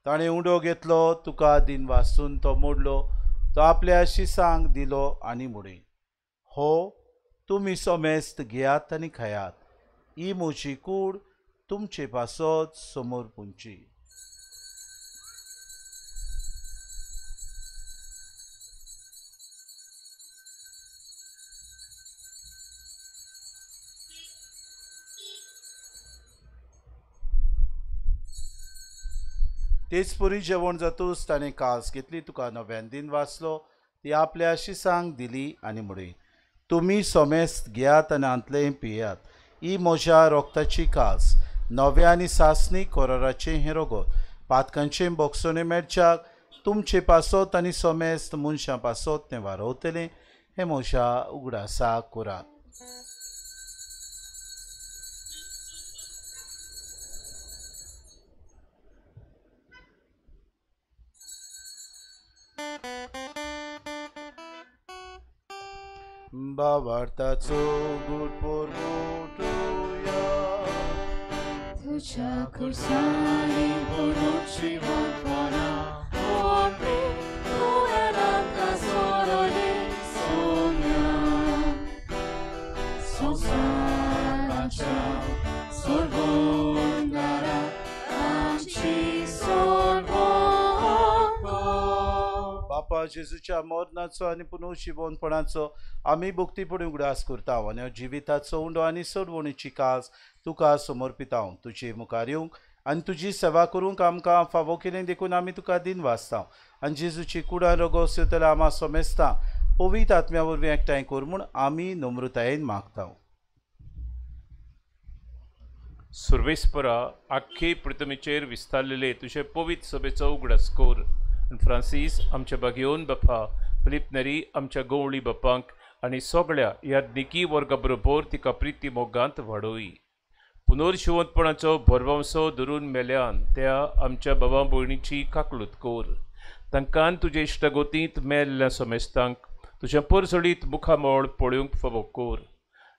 ताणें उंडो घेतलो, तुका दिन वासून तो मोडलो, तो आपल्या शिसांक दिलो आनी म्हणलें, हो तुमी समेस्त घेयात आनी खायात, ही म्हजी कूड तुमचे पासत समोर पुंची. तेच परी जेवण जातूच ताणें कास घेतली, तुका नव्यान दिन वाचलो, ती आपल्या शिसांक दिली आनी म्हणली, तुमी समेस्त घेयात आनी हांतलें पियात, ही म्हज्या रोगताची कास, नव्या आनी सासणी कोराराचें हें रोगत, पातकांचें बोगसणें मेळच्याक तुमचे पासत आनी समेस्त मनशां पासत तें वारवतलें, हें म्हज्या उगडासाक करात. भावार्थाचो गूट पोरमुटुया, तुझ्या खुर्सांनी पुनर्जिवंतपणा ओपी तुवें आमकां सोडयली सोम्या, संवसाराच्या सोडवणदारा आमची सोडवण. बापा जेजूच्या मरणाचो आनी पुनर्जिवंतपणाचो आमी भक्तीपणी उगडास करता आनी जिविताचो उंडो आनी सोडवणीची कास तुका समर्पिता. तुजे मुखार येवंक आनी तुजी सेवा करूंक आमकां फावो केलें देखून आमी तुका दिन वाचता आनी जेजूची कुडां रोगोस येतल्या आमा समेस्ता पवित्र आत्म्या वरवीं एकठांय कर म्हूण आमी नम्रतायेन मागता. सुर्वेस्परा आख्खे पृथ्वीचेर विस्तारलेले तुजे पवित्र सभेचो उगडास कर आनी फ्रांसीस आमच्या बागेवन बापा, फिलीप नेरी आमच्या गवळी बापांक आनी सगळ्या याज्ञिकी वर्गा बरोबर तिका प्रिती मोगांत वाडोय. पुनर्शिवंतपणाचो भरवंसो धरून मेल्यान त्या आमच्या बाबा भयणीची काकलूत कर. तांकां तुजे इश्टागोतींत मेल्ल्या समेस्तांक तुज्या परजळीत मुखामळ पळोवंक फावो कर.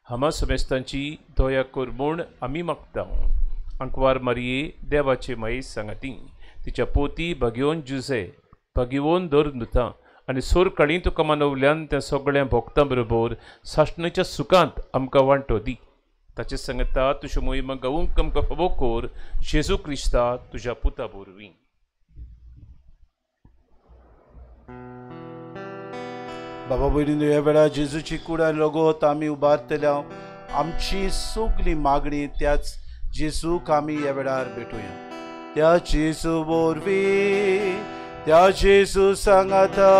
हामा समेस्तांची दया कर म्हूण आमी मागता. आंकवार मारये देवाचे माये सांगाती तिच्या पोती भागयोन जुजे भागयोन दर नुता आनी सोरकाळी तुका मानवल्यान त्या सगळ्या भोक्तां बरोबर सासणाच्या सुखांत आमकां वांटो दी. ताचे सांगता तुज्यो मोहिमा गावूंक आमकां फावो कर, जेजू क्रिस्ता तुज्या पुता वरवीं. बाबा भयणीनो, ह्या वेळार जेजूची कूड आनी रगत आमी उबारतल्या आमची सगळी मागणी त्याच जेजूक आमी ह्या वेळार भेटुया. त्या जेजू वरवीं, त्या जेजू सांगाता,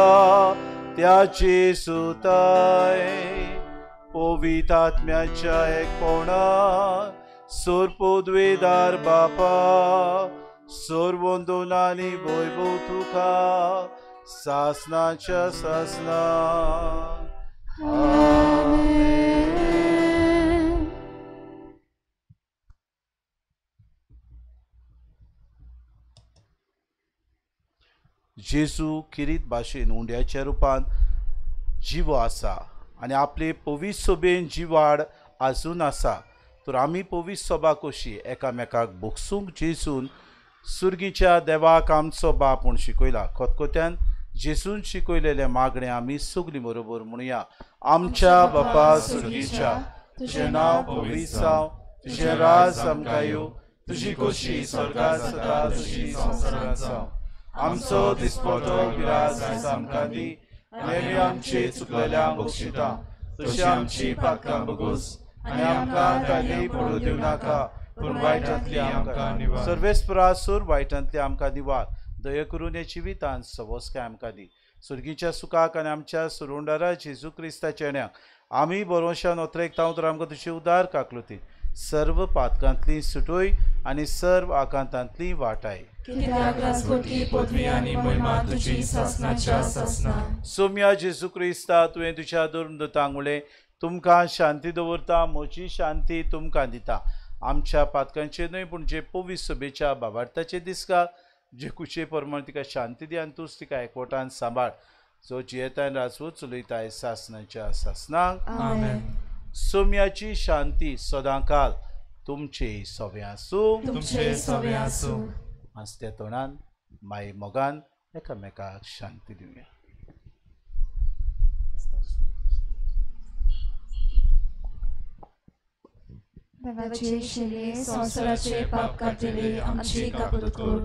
त्या जेजू ताय पवित्र आत्म्याच्या एकपणान सोरपोद्वेदार बापा सोरवंदोन आनी वैभव तुका सासनाच्या सासना. आमेन. जेजू किरीत भाशेन उंड्याच्या रुपान जिवो आसा आनी आपले पवित्र सभेन जिवाड आजून आसा, तर आमी पवित्र सभा कशी एकामेकाक भोगसूंक जेजून सुर्गीच्या देवाक आमचो बाप म्हूण शिकयला. खतखत्यान जेजून शिकयलेलें मागणें आमी सगळीं बरोबर म्हणुया. आमच्या बापा सुर्गीच्या, तुजें नांव पवित्र जावं, तुजें राज आमकां येवं, तुजी खोशी स्वर्गांत जाता तशी संवसारांत जावं. आमचो दिसपटो विराज आयज आमकां दी आनी आमी आमचे चुकलेल्यांक बक्षिता तशी आमची पातकां बगोस आनी आमकां ताली पडूं दिवं नाका, पूण वायटांतली आमकां निवार. सर्वेस्परा सूर वायटांतली आमकां निवार. दया करून ह्या जिवितांत सवसकाय आमकां दी. सुर्गीच्या सुखाक आनी आमच्या सुरुंडारा जेजू क्रिस्ताच्या येण्याक आमी बरोवशान ओतरेकता तर आमकां तुजी उदार काकलुती सर्व पातकांतली सुटोय आनी सर्व आकांतांतली वाटाय. सोम्या जेजू क्रिस्ता, तुवें तुज्या दुर्मदूतांक म्हणलें, तुमकां शांती दवरता, म्हजी शांती तुमकां दिता. आमच्या पातकांचेर न्हय पूण जे पवित्र सभेच्या बाबार्थाचे दिसका जे कुशे प्रमाण तिका शांती दी आनी तूंच तिका एकवटान सांबाळ. जो जियेता आनी राजवट चलयताय सासणाच्या सासणाक. आमेन. सोम्याची शांती सदांकाल तुमचे सवे आसूं. तुमचे सवे आसूं. आसत्या तोंडान माई मोगान एकामेकाक शांती दिवया. देवाचे शेलये संवसाराचे पाप काडटले आमची काकूत कर.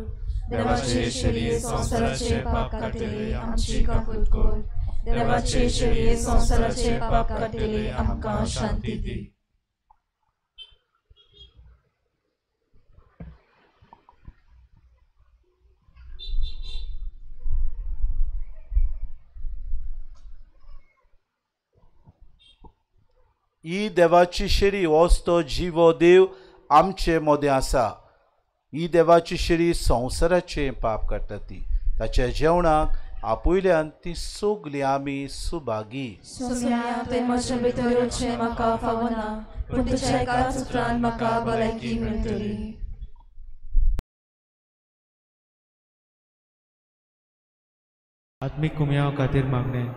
देवाचे शेलये संवसाराचे पाप काडटले आमची काकूत कर. देवाचे शेलये संवसाराचे पाप काडटले आमकां शांती दी. ही देवाची शेरी होच तो जिवो देव आमचे मदें आसा. ही देवाची शेरी संवसाराचें पाप काडटा ती ताच्या जेवणाक आपयल्यान ती सगळीं आमी सुभागी. सोम्या तुवें म्हज्या भितर येवचें म्हाका फावना, पूण तुज्या एकाच उतरान म्हाका भलायकी मेळटली. आत्मीक कुमयाव खातीर मागणें.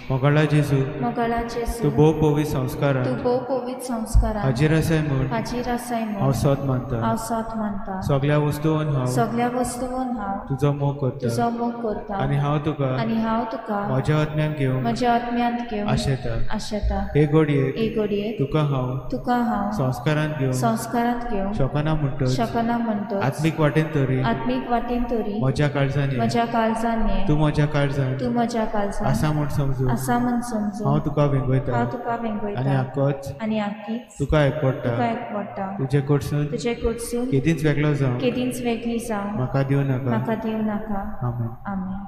मोगाळा जेजू, मोगाळा जेजू, तूं भोव पवित्र संस्कारान, तूं भोव पवित्र संस्कारान हाजीर आसाय म्हूण, हाजीर आसाय म्हूण हांव सोद मानता, हांव सोद मानता. सगळ्या वस्तून हांव, सगळ्या वस्तून हांव तुजो मोग करता, तुजो मोग करता. आनी हांव तुका, आनी हांव तुका म्हज्या आत्म्यान घेवंक, म्हज्या आत्म्यांत घेवंक आशेता, आशेता. हे घडयेक, हे घडयेक तुका हांव, तुका हांव संस्कारांत घेवंक, संस्कारांत घेवंक शकना म्हणटच, शकना म्हणटच, आत्मीक वाटेन तरी, आत्मीक वाटेन तरी म्हज्या काळजान, म्हज्या काळजान तूं म्हज्या काळजान, तूं म्हज्या काळजान आसा म्हूण समजून, आसा म्हूण समजून हांव तुका वेंगयता, हांव तुका वेंगयता. आनी आकोच, आनी आकीच तुका एकवडटा, तुका एकवडटा. तुजे कडसून, तुजे कडसून केदींच वेगळो जावं, केदींच वेगळी जावं म्हाका दिवं नाका, म्हाका दिवं नाका. आमेन. आमेन.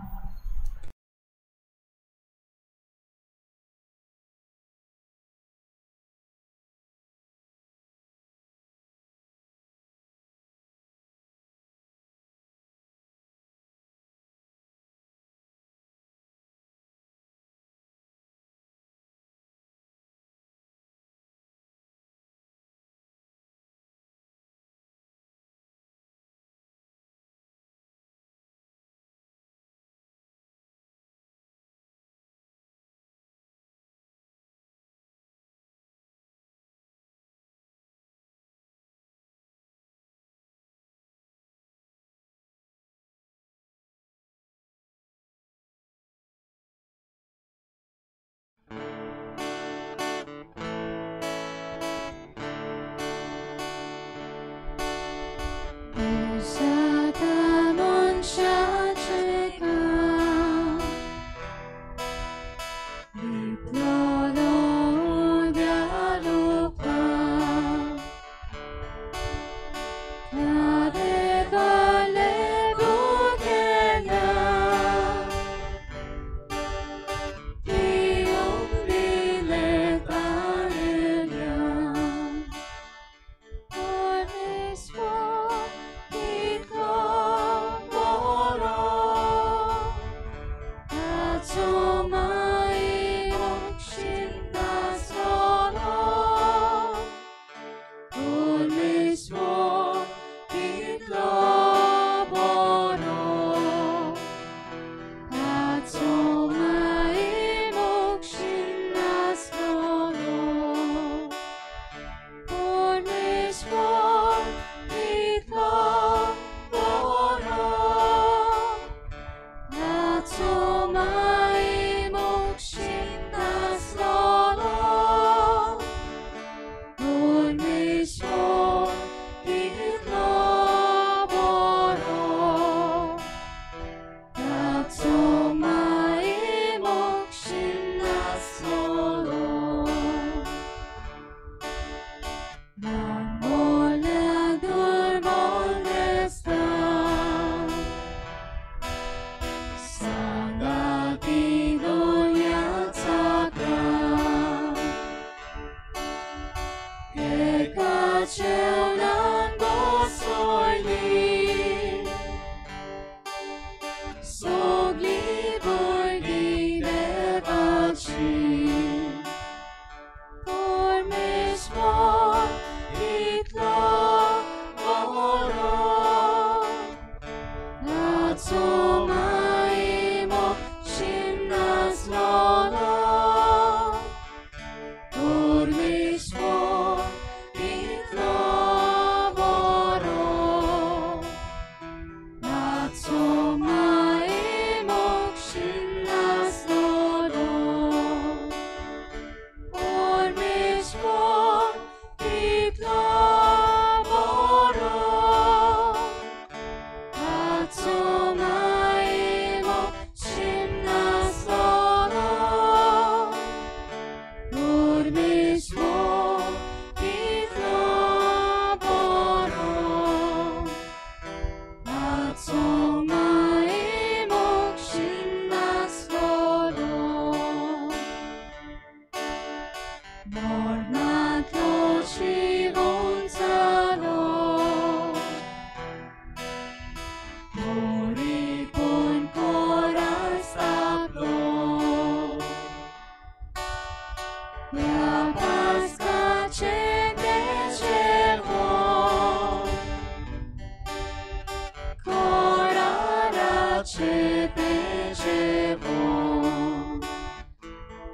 ताचे तें जेवण.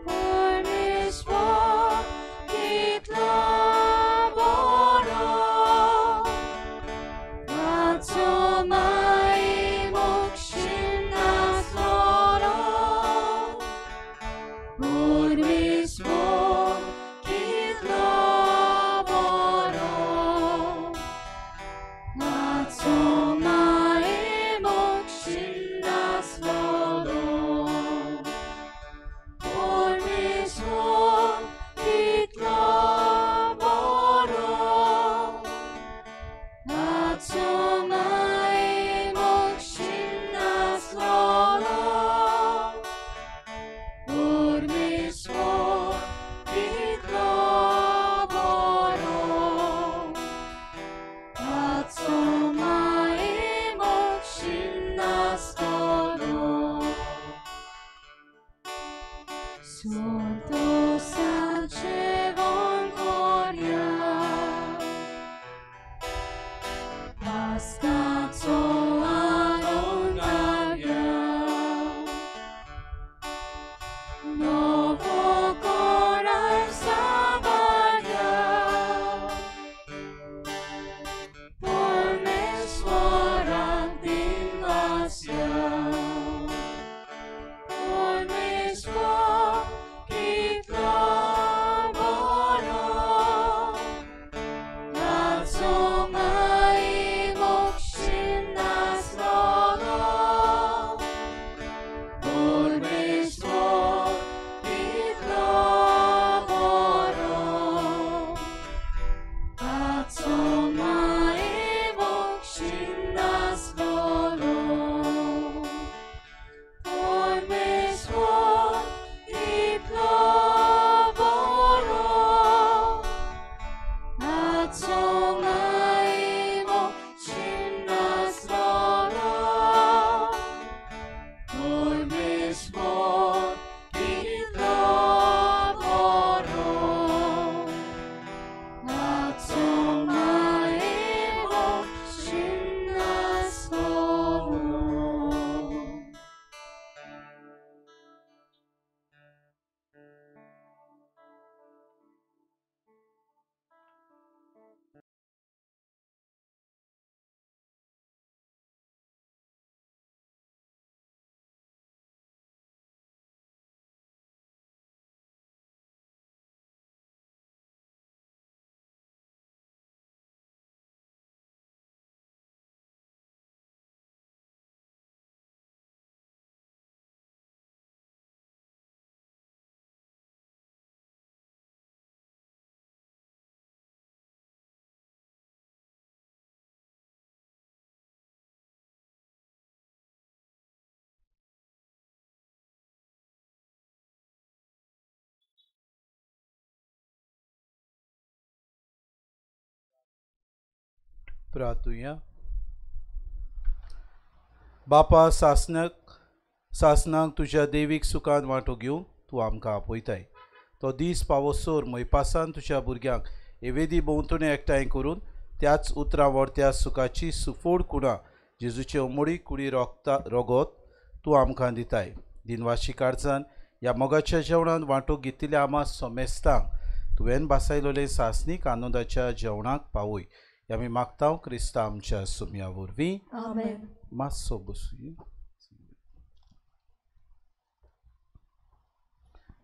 परमेश्वर कितलो बरो, ताचो मायेमोग शिणनासलोलो. परमेश्वर कितलो बरो, ताचो मायेमोग शिणनासलोलो. परमेश्वर कितलो बरो, ताचो मायेमोग शिणनासलोलो. परमेश्वर कितलो बरो, ताचो मायेमोग शिणनासलोलो. संतोषान जेवण करया, पास्काचो आनंद गावया, नवो करार सांबाळया, परमेश्वराक दिनवासया. परमेश्वर कितलो बरो, ताचो मायेमोग शिणनासलोलो. परमेश्वर कितलो बरो, ताचो मायेमोग शिणनासलोलो. परमेश्वर कितलो बरो, ताचो मायेमोग शिणनासलोलो. परमेश्वर कितलो बरो, ताचो मायेमोग शिणनासलोलो. प्रार्थुया. बापा, सासनाक तुज्या देवीक सुखान वांटो घेवन तूं आमकां आपयताय. तो दीस पावोसर मोयपासान तुज्या भुरग्यांक एवेदी भोंवतणी एकठांय करून त्याच उतरां व्हरत्या सुखाची सुफोड कुणां जेजूचे उमळी कुडी रोगोत तूं आमकां दिताय. दिनवाशी काळजान ह्या मोगाच्या जेवणान वांटो घेतिल्ल्या आमा सोमेस्तांक तुवें भासायलोले सासणीक आनंदाच्या जेवणाक पावय. आमी मागता क्रिस्ता आमच्या सुम्या वरवीं. आमेन. मातसो बसुया.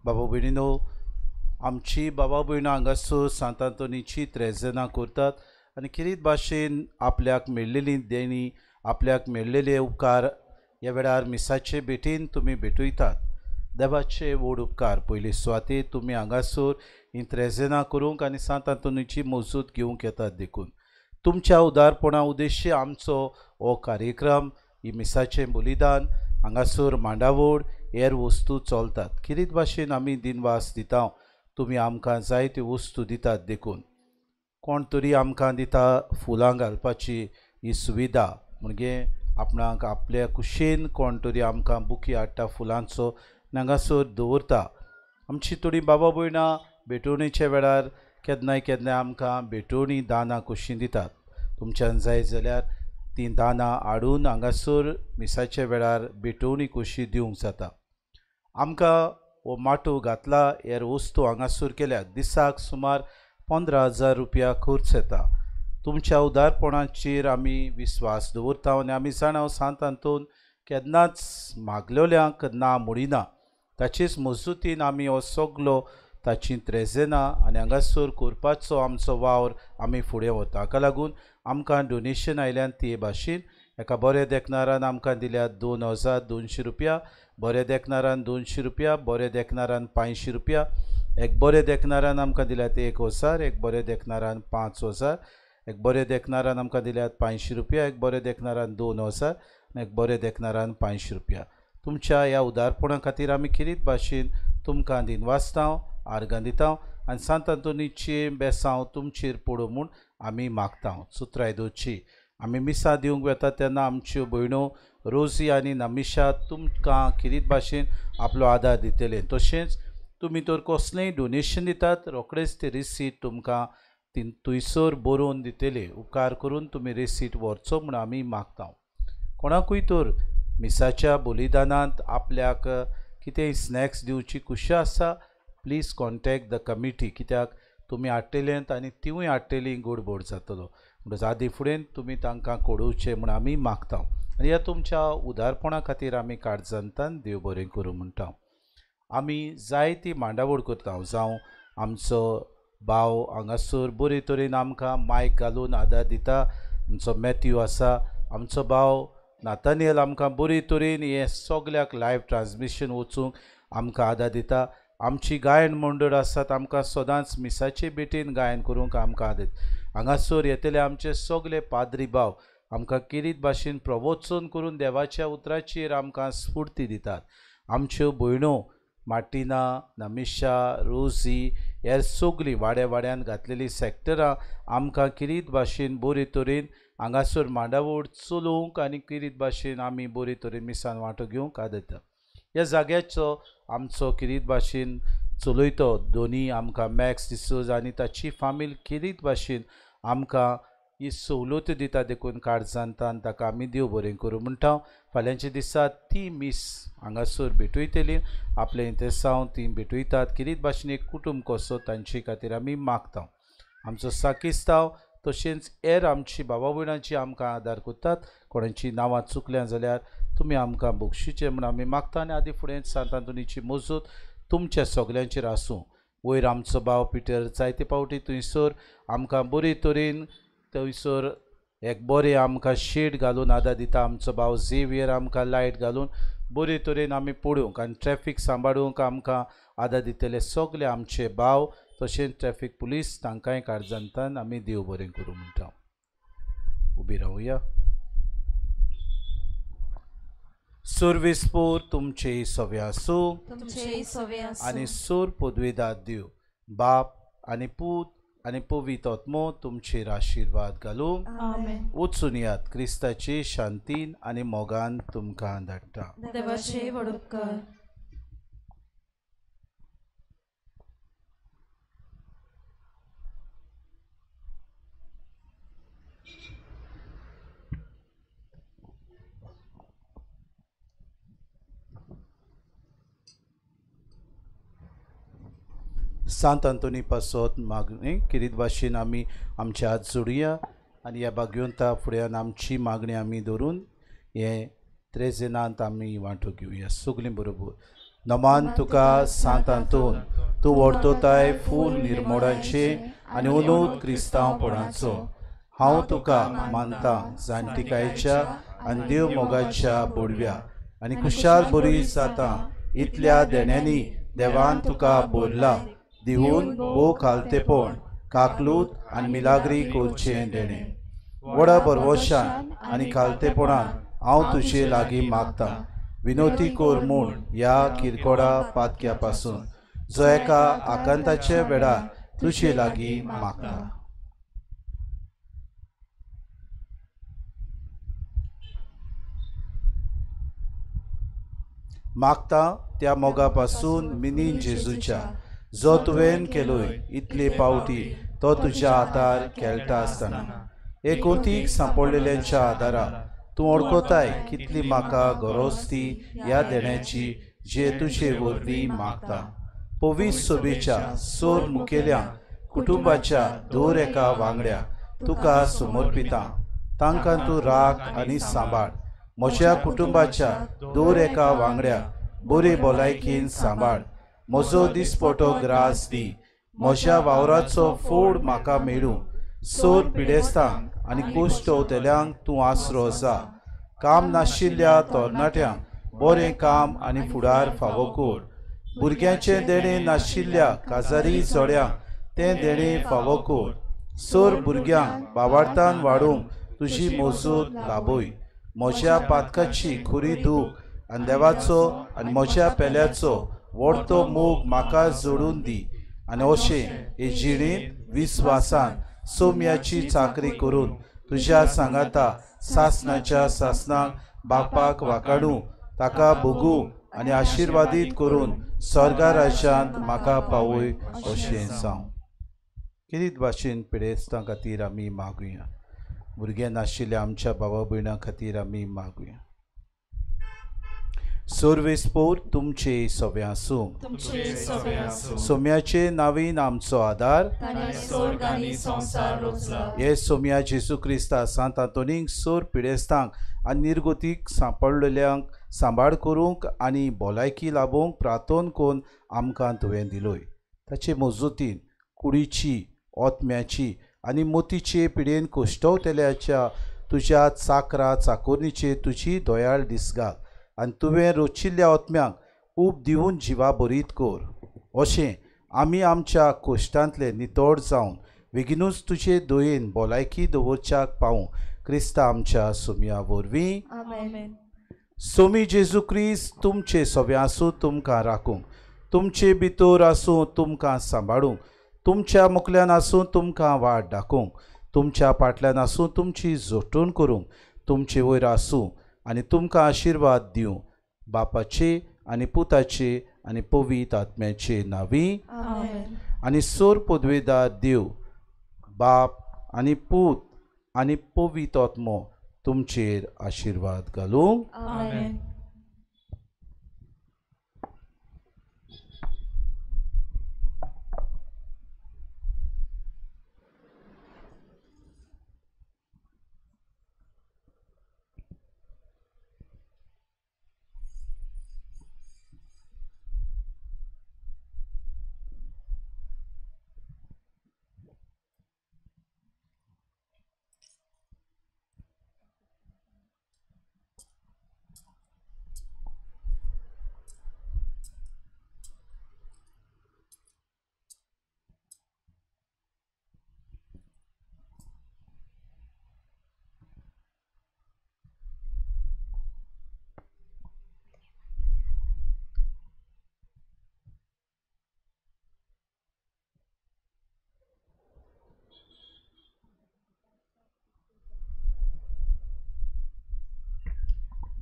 बाबा भयणीनो, आमची बाबा भयणां हांगासर सांत आंतोनीची त्रेजेनां करतात आनी किरीत भाशेन आपल्याक मेळ्ळेली देणी, आपल्याक मेळ्ळेले उपकार ह्या वेळार मिसाचे भेटीन तुमी भेटयतात. देवाचे व्हड उपकार. पयले सुवातेर तुमी हांगासर ही त्रेजेनां करूंक आनी सांत आंतोनीची मौजूद घेवंक येतात देखून तुमच्या उदारपणा उद्देश्य आमचो हो कार्यक्रम, ही मिसाचें बलिदान, हांगासर मांडावळ हेर वस्तू चलतात. किरीत भाशेन आमी दिनवास दिता तुमी आमकां जायत्यो वस्तू दितात देखून. कोण तरी आमकां दिता फुलां घालपाची ही सुविधा, म्हणजे आपणाक आपल्या कुशेन कोण तरी आमकां बुकी हाडटा फुलांचो हांगासर दवरता. आमची थोडी बाबा भयणां भेटवणेच्या वेळार केन्नाय केन्नाय आमकां भेटवणी दानां कशीं दितात. तुमच्यान जाय जाल्यार तीं दानां हाडून हांगासर मिसाच्या वेळार भेटवणी कशी दिवंक जाता. आमकां हो माटोव घातला हेर वस्तू हांगासर केल्या दिसाक सुमार 15,000 रुपया खर्च येता. तुमच्या उदारपणाचेर आमी विस्वास दवरता आनी आमी जाणा सांत आंतोन केन्नाच मागलेल्यांक ना म्हणिना. ताचेच मजुतीन आमी हो सगलो ताची त्रेजेनां आनी हांगासर करपाचो आमचो वावर आमी फुडें वता. हाका लागून आमकां डोनेशन आयल्यान ते भाशेन एका बऱ्या देखणारान आमकां दिल्या 2,200 रुपया, बऱ्या देखणारान 200 रुपया, बऱ्या देखणारान 500 रुपया, एक बऱ्या देखणारान आमकां दिल्यात 1,000, एक बऱ्या देखणारान 5,000, एक बऱ्या देखणारान आमकां दिल्यात 500 रुपया, एक बऱ्या देखणारान 2,000 आनी एक बऱ्या देखणारान 500 रुपया. तुमच्या ह्या उदारपणा खातीर आमी खेरीत भाशेन तुमकां दिनवासता, आर्गां दिता आनी सांत आंतोनीचे बेसांव तुमचेर पडूं म्हूण आमी मागता. सुत्राय दवरची आमी मिसां दिवंक वता तेन्ना आमच्यो भयणो रोजी आनी नमिशा तुमकां खेरीत भाशेन आपलो आदार दितले. तशेंच तुमी तर कसलेंय डोनेशन दितात रोखडेच ती रिसीट तुमकां थंयसर बरोवन दितले. उपकार करून तुमी रिसीट व्हरचो म्हूण आमी मागता. कोणाकूय तर मिसाच्या बलिदानांत आपल्याक कितेंय स्नॅक्स दिवची खुशी आसा प्लीज कॉन्टॅक्ट the committee, कित्याक तुमी हाडटलेंत आनी तिवूय हाडटली गडबड जातलो. म्हणटच आदी फुडें तुमी तांकां कळोवचें म्हूण आमी मागता आनी ह्या तुमच्या उदारपणा खातीर आमी काळजांतान देव बरें करूं म्हणटा. आमी जायती मांडावळ करता, जावं आमचो भाव हांगासर बरे तरेन आमकां मायक घालून आदार दिता, आमचो मॅथ्यू आसा, आमचो भाव नातानियल आमकां बरे तरेन हें सगल्याक लायव ट्रान्समिशन वचूंक आमकां आदार दिता. आमची गायन मंडळ आसात आमकां सदांच मिसाचे भेटेन गायन करूंक आमकां आदार. हांगासर येतले आमचे सगले पाद्री भाव आमकां खेरीत भाशेन प्रवचन करून देवाच्या उतराचेर आमकां स्फूर्ती दितात. आमच्यो भयणो मार्टिना, नमिशा, रोजी हेर सगळीं वाड्या वाड्यान घातलेलीं सॅक्टरां आमकां खेरीत भाशेन बरे तरेन हांगासर मांडावळ चलोवंक आनी खेरीत भाशेन आमी बरे तरेन मिसान वांटो घेवंक आदार दिता. ह्या जाग्याचो आमचो खेरीत भाशेन चलयतो दोनी आमकां मॅक्स डिसोज आनी ताची फामील खेरीत भाशेन आमकां ही सवलत दिता देखून काळजांतान ताका आमी देव बरें करूं म्हणटा. फाल्यांच्या दिसा ती मीस हांगासर भेटयतली, आपलें इंतेसांव ती भेटयतात. खेरीत भाशेन एक कुटुंब कसो तांचे खातीर आमी मागता. आमचो साकिस्तांव तशेंच हेर आमची बाबा भयणांची आमकां आदार करतात. कोणाची नांवां चुकल्यां जाल्यार तुमी आमकां बक्षिचें म्हूण आमी मागता आनी आदी फुडें सांत आंतोनीची मजत तुमच्या सगल्यांचेर आसूं. वयर आमचो भाव पिटर जायते फावटी थंयसर आमकां बरे तरेन थंयसर एक बरें आमकां शेड घालून आदार दिता. आमचो भाव झेवियर आमकां लायट घालून बरे तरेन आमी पळोवंक आनी ट्रॅफीक सांबाळूंक आमकां आदार दितले सगले आमचे भाव तशेंच ट्रॅफीक पुलीस तांकांय काळजांतान आमी देव बरें करूं म्हणटा. उबी रावया. सर्वेस्पोर तुमचे सवे आसूं आनी सोर पदवेदार देव बाप आनी पूत आनी पवित्र आत्मो तुमचेर आशिर्वाद घालूं. वचून यात क्रिस्ताचे शांतीन आनी मोगान तुमकां धाडटा. देवाचे व्हड उपकार. सांत आंतोनी पासत मागणी खेरीत भाशेन आमी आमचे हात जोडया आनी ह्या भाग्यवंता फुड्यान आमची मागणी आमी धरून हे त्रेजेनांत आमी वांटो घेवया सगळीं बरोबर. नमान तुका सांत आंतोन, तूं व्हरतोताय फूल निर्मोडांचे आनी उलोत क्रिस्तांवपणाचो. हांव तुका मानता जाणटिकायेच्या आनी देव मोगाच्या बोडव्या आनी खुशाल बरी जाता इतल्या देण्यांनी देवान तुका बोरला दिवन भोव खालतेपण काकलूत आनी मिलाग्री करचें देणें. व्हडा भरवशान आनी खालतेपणान हांव तुजे लागीं मागता, विनोती कर म्हूण ह्या किरकोडा पातक्या पासून जो एका आकांताच्या वेळार तुजे लागीं मागता. मागता त्या मोगा पासून मिनीन जेजूच्या जो तुवें केलोय इतले पावटी तो तुज्या हातार खेळटा आसतना एकोतीक सांपडलेल्यांच्या आदारा तूं वळखताय कितली म्हाका गरज ती ह्या देण्याची जे तुजे वरवीं मागता. पवित्र सोबेच्या सोर मुखेल्या कुटुंबाच्या दर एका वांगड्या तुका समर्पिता. तांकां तूं राख आनी सांबाळ. म्हज्या कुटुंबाच्या दर एका वांगड्या बरे भलायकेन सांबाळ. म्हजो दिसपटो ग्रास दी. म्हज्या वावराचो फोड म्हाका मेळूं. सोर पिडेस्तांक आनी कुश्टवतल्यांक तूं आसरो जा. काम नाशिल्ल्या तरणाट्यांक बरें काम आनी फुडार फावो कर. भुरग्यांचें देणें नाशिल्ल्या काजारी जोड्यांक तें देणें फावो कर. सोर भुरग्यांक बावार्थान वाडोवंक तुजी मजत लाभय. म्हज्या पातकाची खुरी दूख आनी देवाचो आनी म्हज्या पेल्याचो व्हडतो मोग म्हाका जोडून दी आनी अशें हे जिणेंत विस्वासान सोम्याची चाकरी करून तुज्या सांगाता सासनाच्या सासनाक बापाक वाकाडूं, ताका भोगूं आनी आशिर्वादीत करून स्वर्गा राज्यांत म्हाका पावय अशें जावं. किरीत भाशेन पिडेस्तां खातीर आमी मागुया. भुरगें नाशिल्ल्या आमच्या बाबा भयणां खातीर आमी मागुया. सर्वेस्पोर तुमचे सवे आसूं. सोम्याचे नावीन आमचो आदार. हे सोम्या जेजू क्रिस्ता सांत आंतोनीक सोर पिडेस्तांक आनी निर्गोतीक सांपडलेल्यांक सांबाळ करूंक आनी भलायकी लाबोवंक प्रार्थन करून आमकां तुवें दिलोय. ताचे मजतीन कुडीची, आत्म्याची आनी मोतीचे पिडेन कोश्टवतल्याच्या तुज्या चाकरा चाकोरणीचे तुजी दयाळ दिसगाल आनी तुवें रचिल्ल्या आत्म्यांक ऊब दिवन जिवा बरीत कर. अशें आमी आमच्या कोश्टांतले नितळ जावन बेगीनूच तुजे दयेन भलायकी दवरच्याक पावूं. क्रिस्ता आमच्या सोम्या वरवीं. सोमी जेजू क्रिस्त तुमचे सवे आसूं, तुमकां राखूंक, तुमचे भितर आसूं, तुमकां सांबाळूंक, तुमच्या मुखल्यान आसूं, तुमकां वाट दाखोवंक, तुमच्या फाटल्यान आसूं, तुमची जोटून करूंक, तुमचे वयर आसूं आनी तुमकां आशिर्वाद दिवं. बापाचे आनी पुताचे आनी पवित्र आत्म्याचे नांवी. आनी सोर पदवेदार देव बाप आनी पूत आनी पवित्र आत्मो तुमचेर आशिर्वाद घालूं.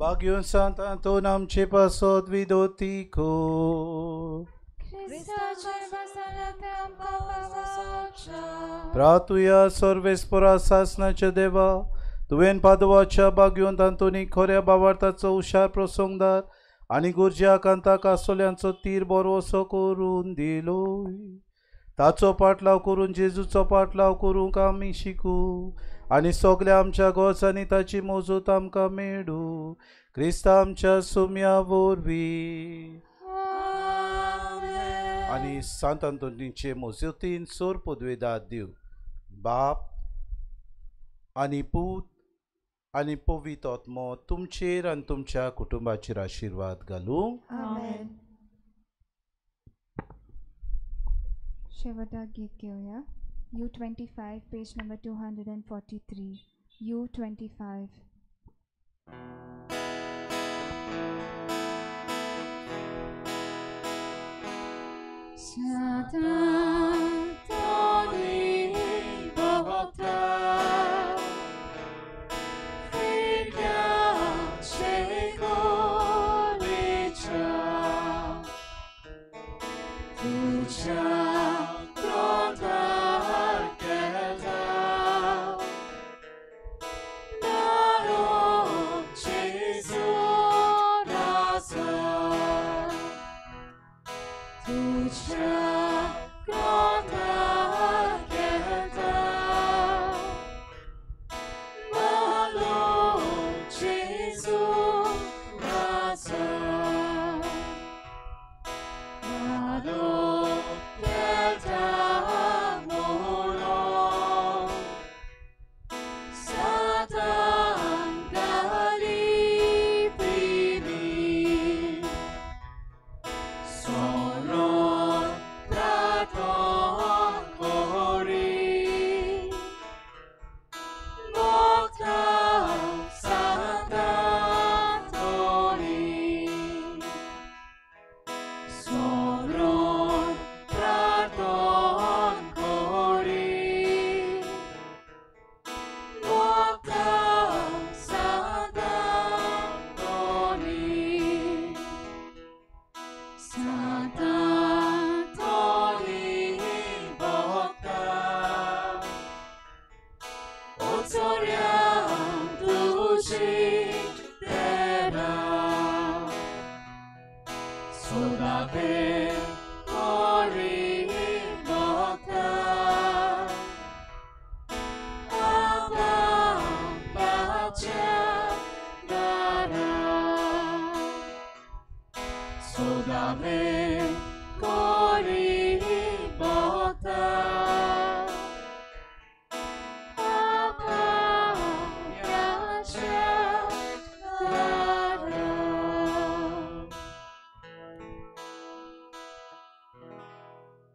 भाग्योन सांत आंतोन आमचे पासत विदोती कर. प्रातुया सर्वेस्परा सासनाच्या देवा, तुवें पादवाच्या भाग्योन आंतोनी खऱ्या बावार्थाचो हुशार प्रसंगदार आनी गुरज्या कांताक आसोल्यांचो तीर बरोसो करून दिलोय. ताचो पाटलाव करून जेजूचो पाटलाव करूंक आमी शिकू आनी सगल्या आमच्या गोसांनी ताची मजत आमकां मेळूं. क्रिस्ता आमच्या सोम्या वरवीं. आनी सांत आंतोनीचे मजतीन सोर पदवेदार दिव बाप आनी पूत आनी पवित्र आत्मो तुमचेर आनी तुमच्या कुटुंबाचेर आशिर्वाद घालूं. शेवटाक गीत घेवया. U25, page number 243. U25. Sodave kori bhakta Abba pacha dara Sodave kori.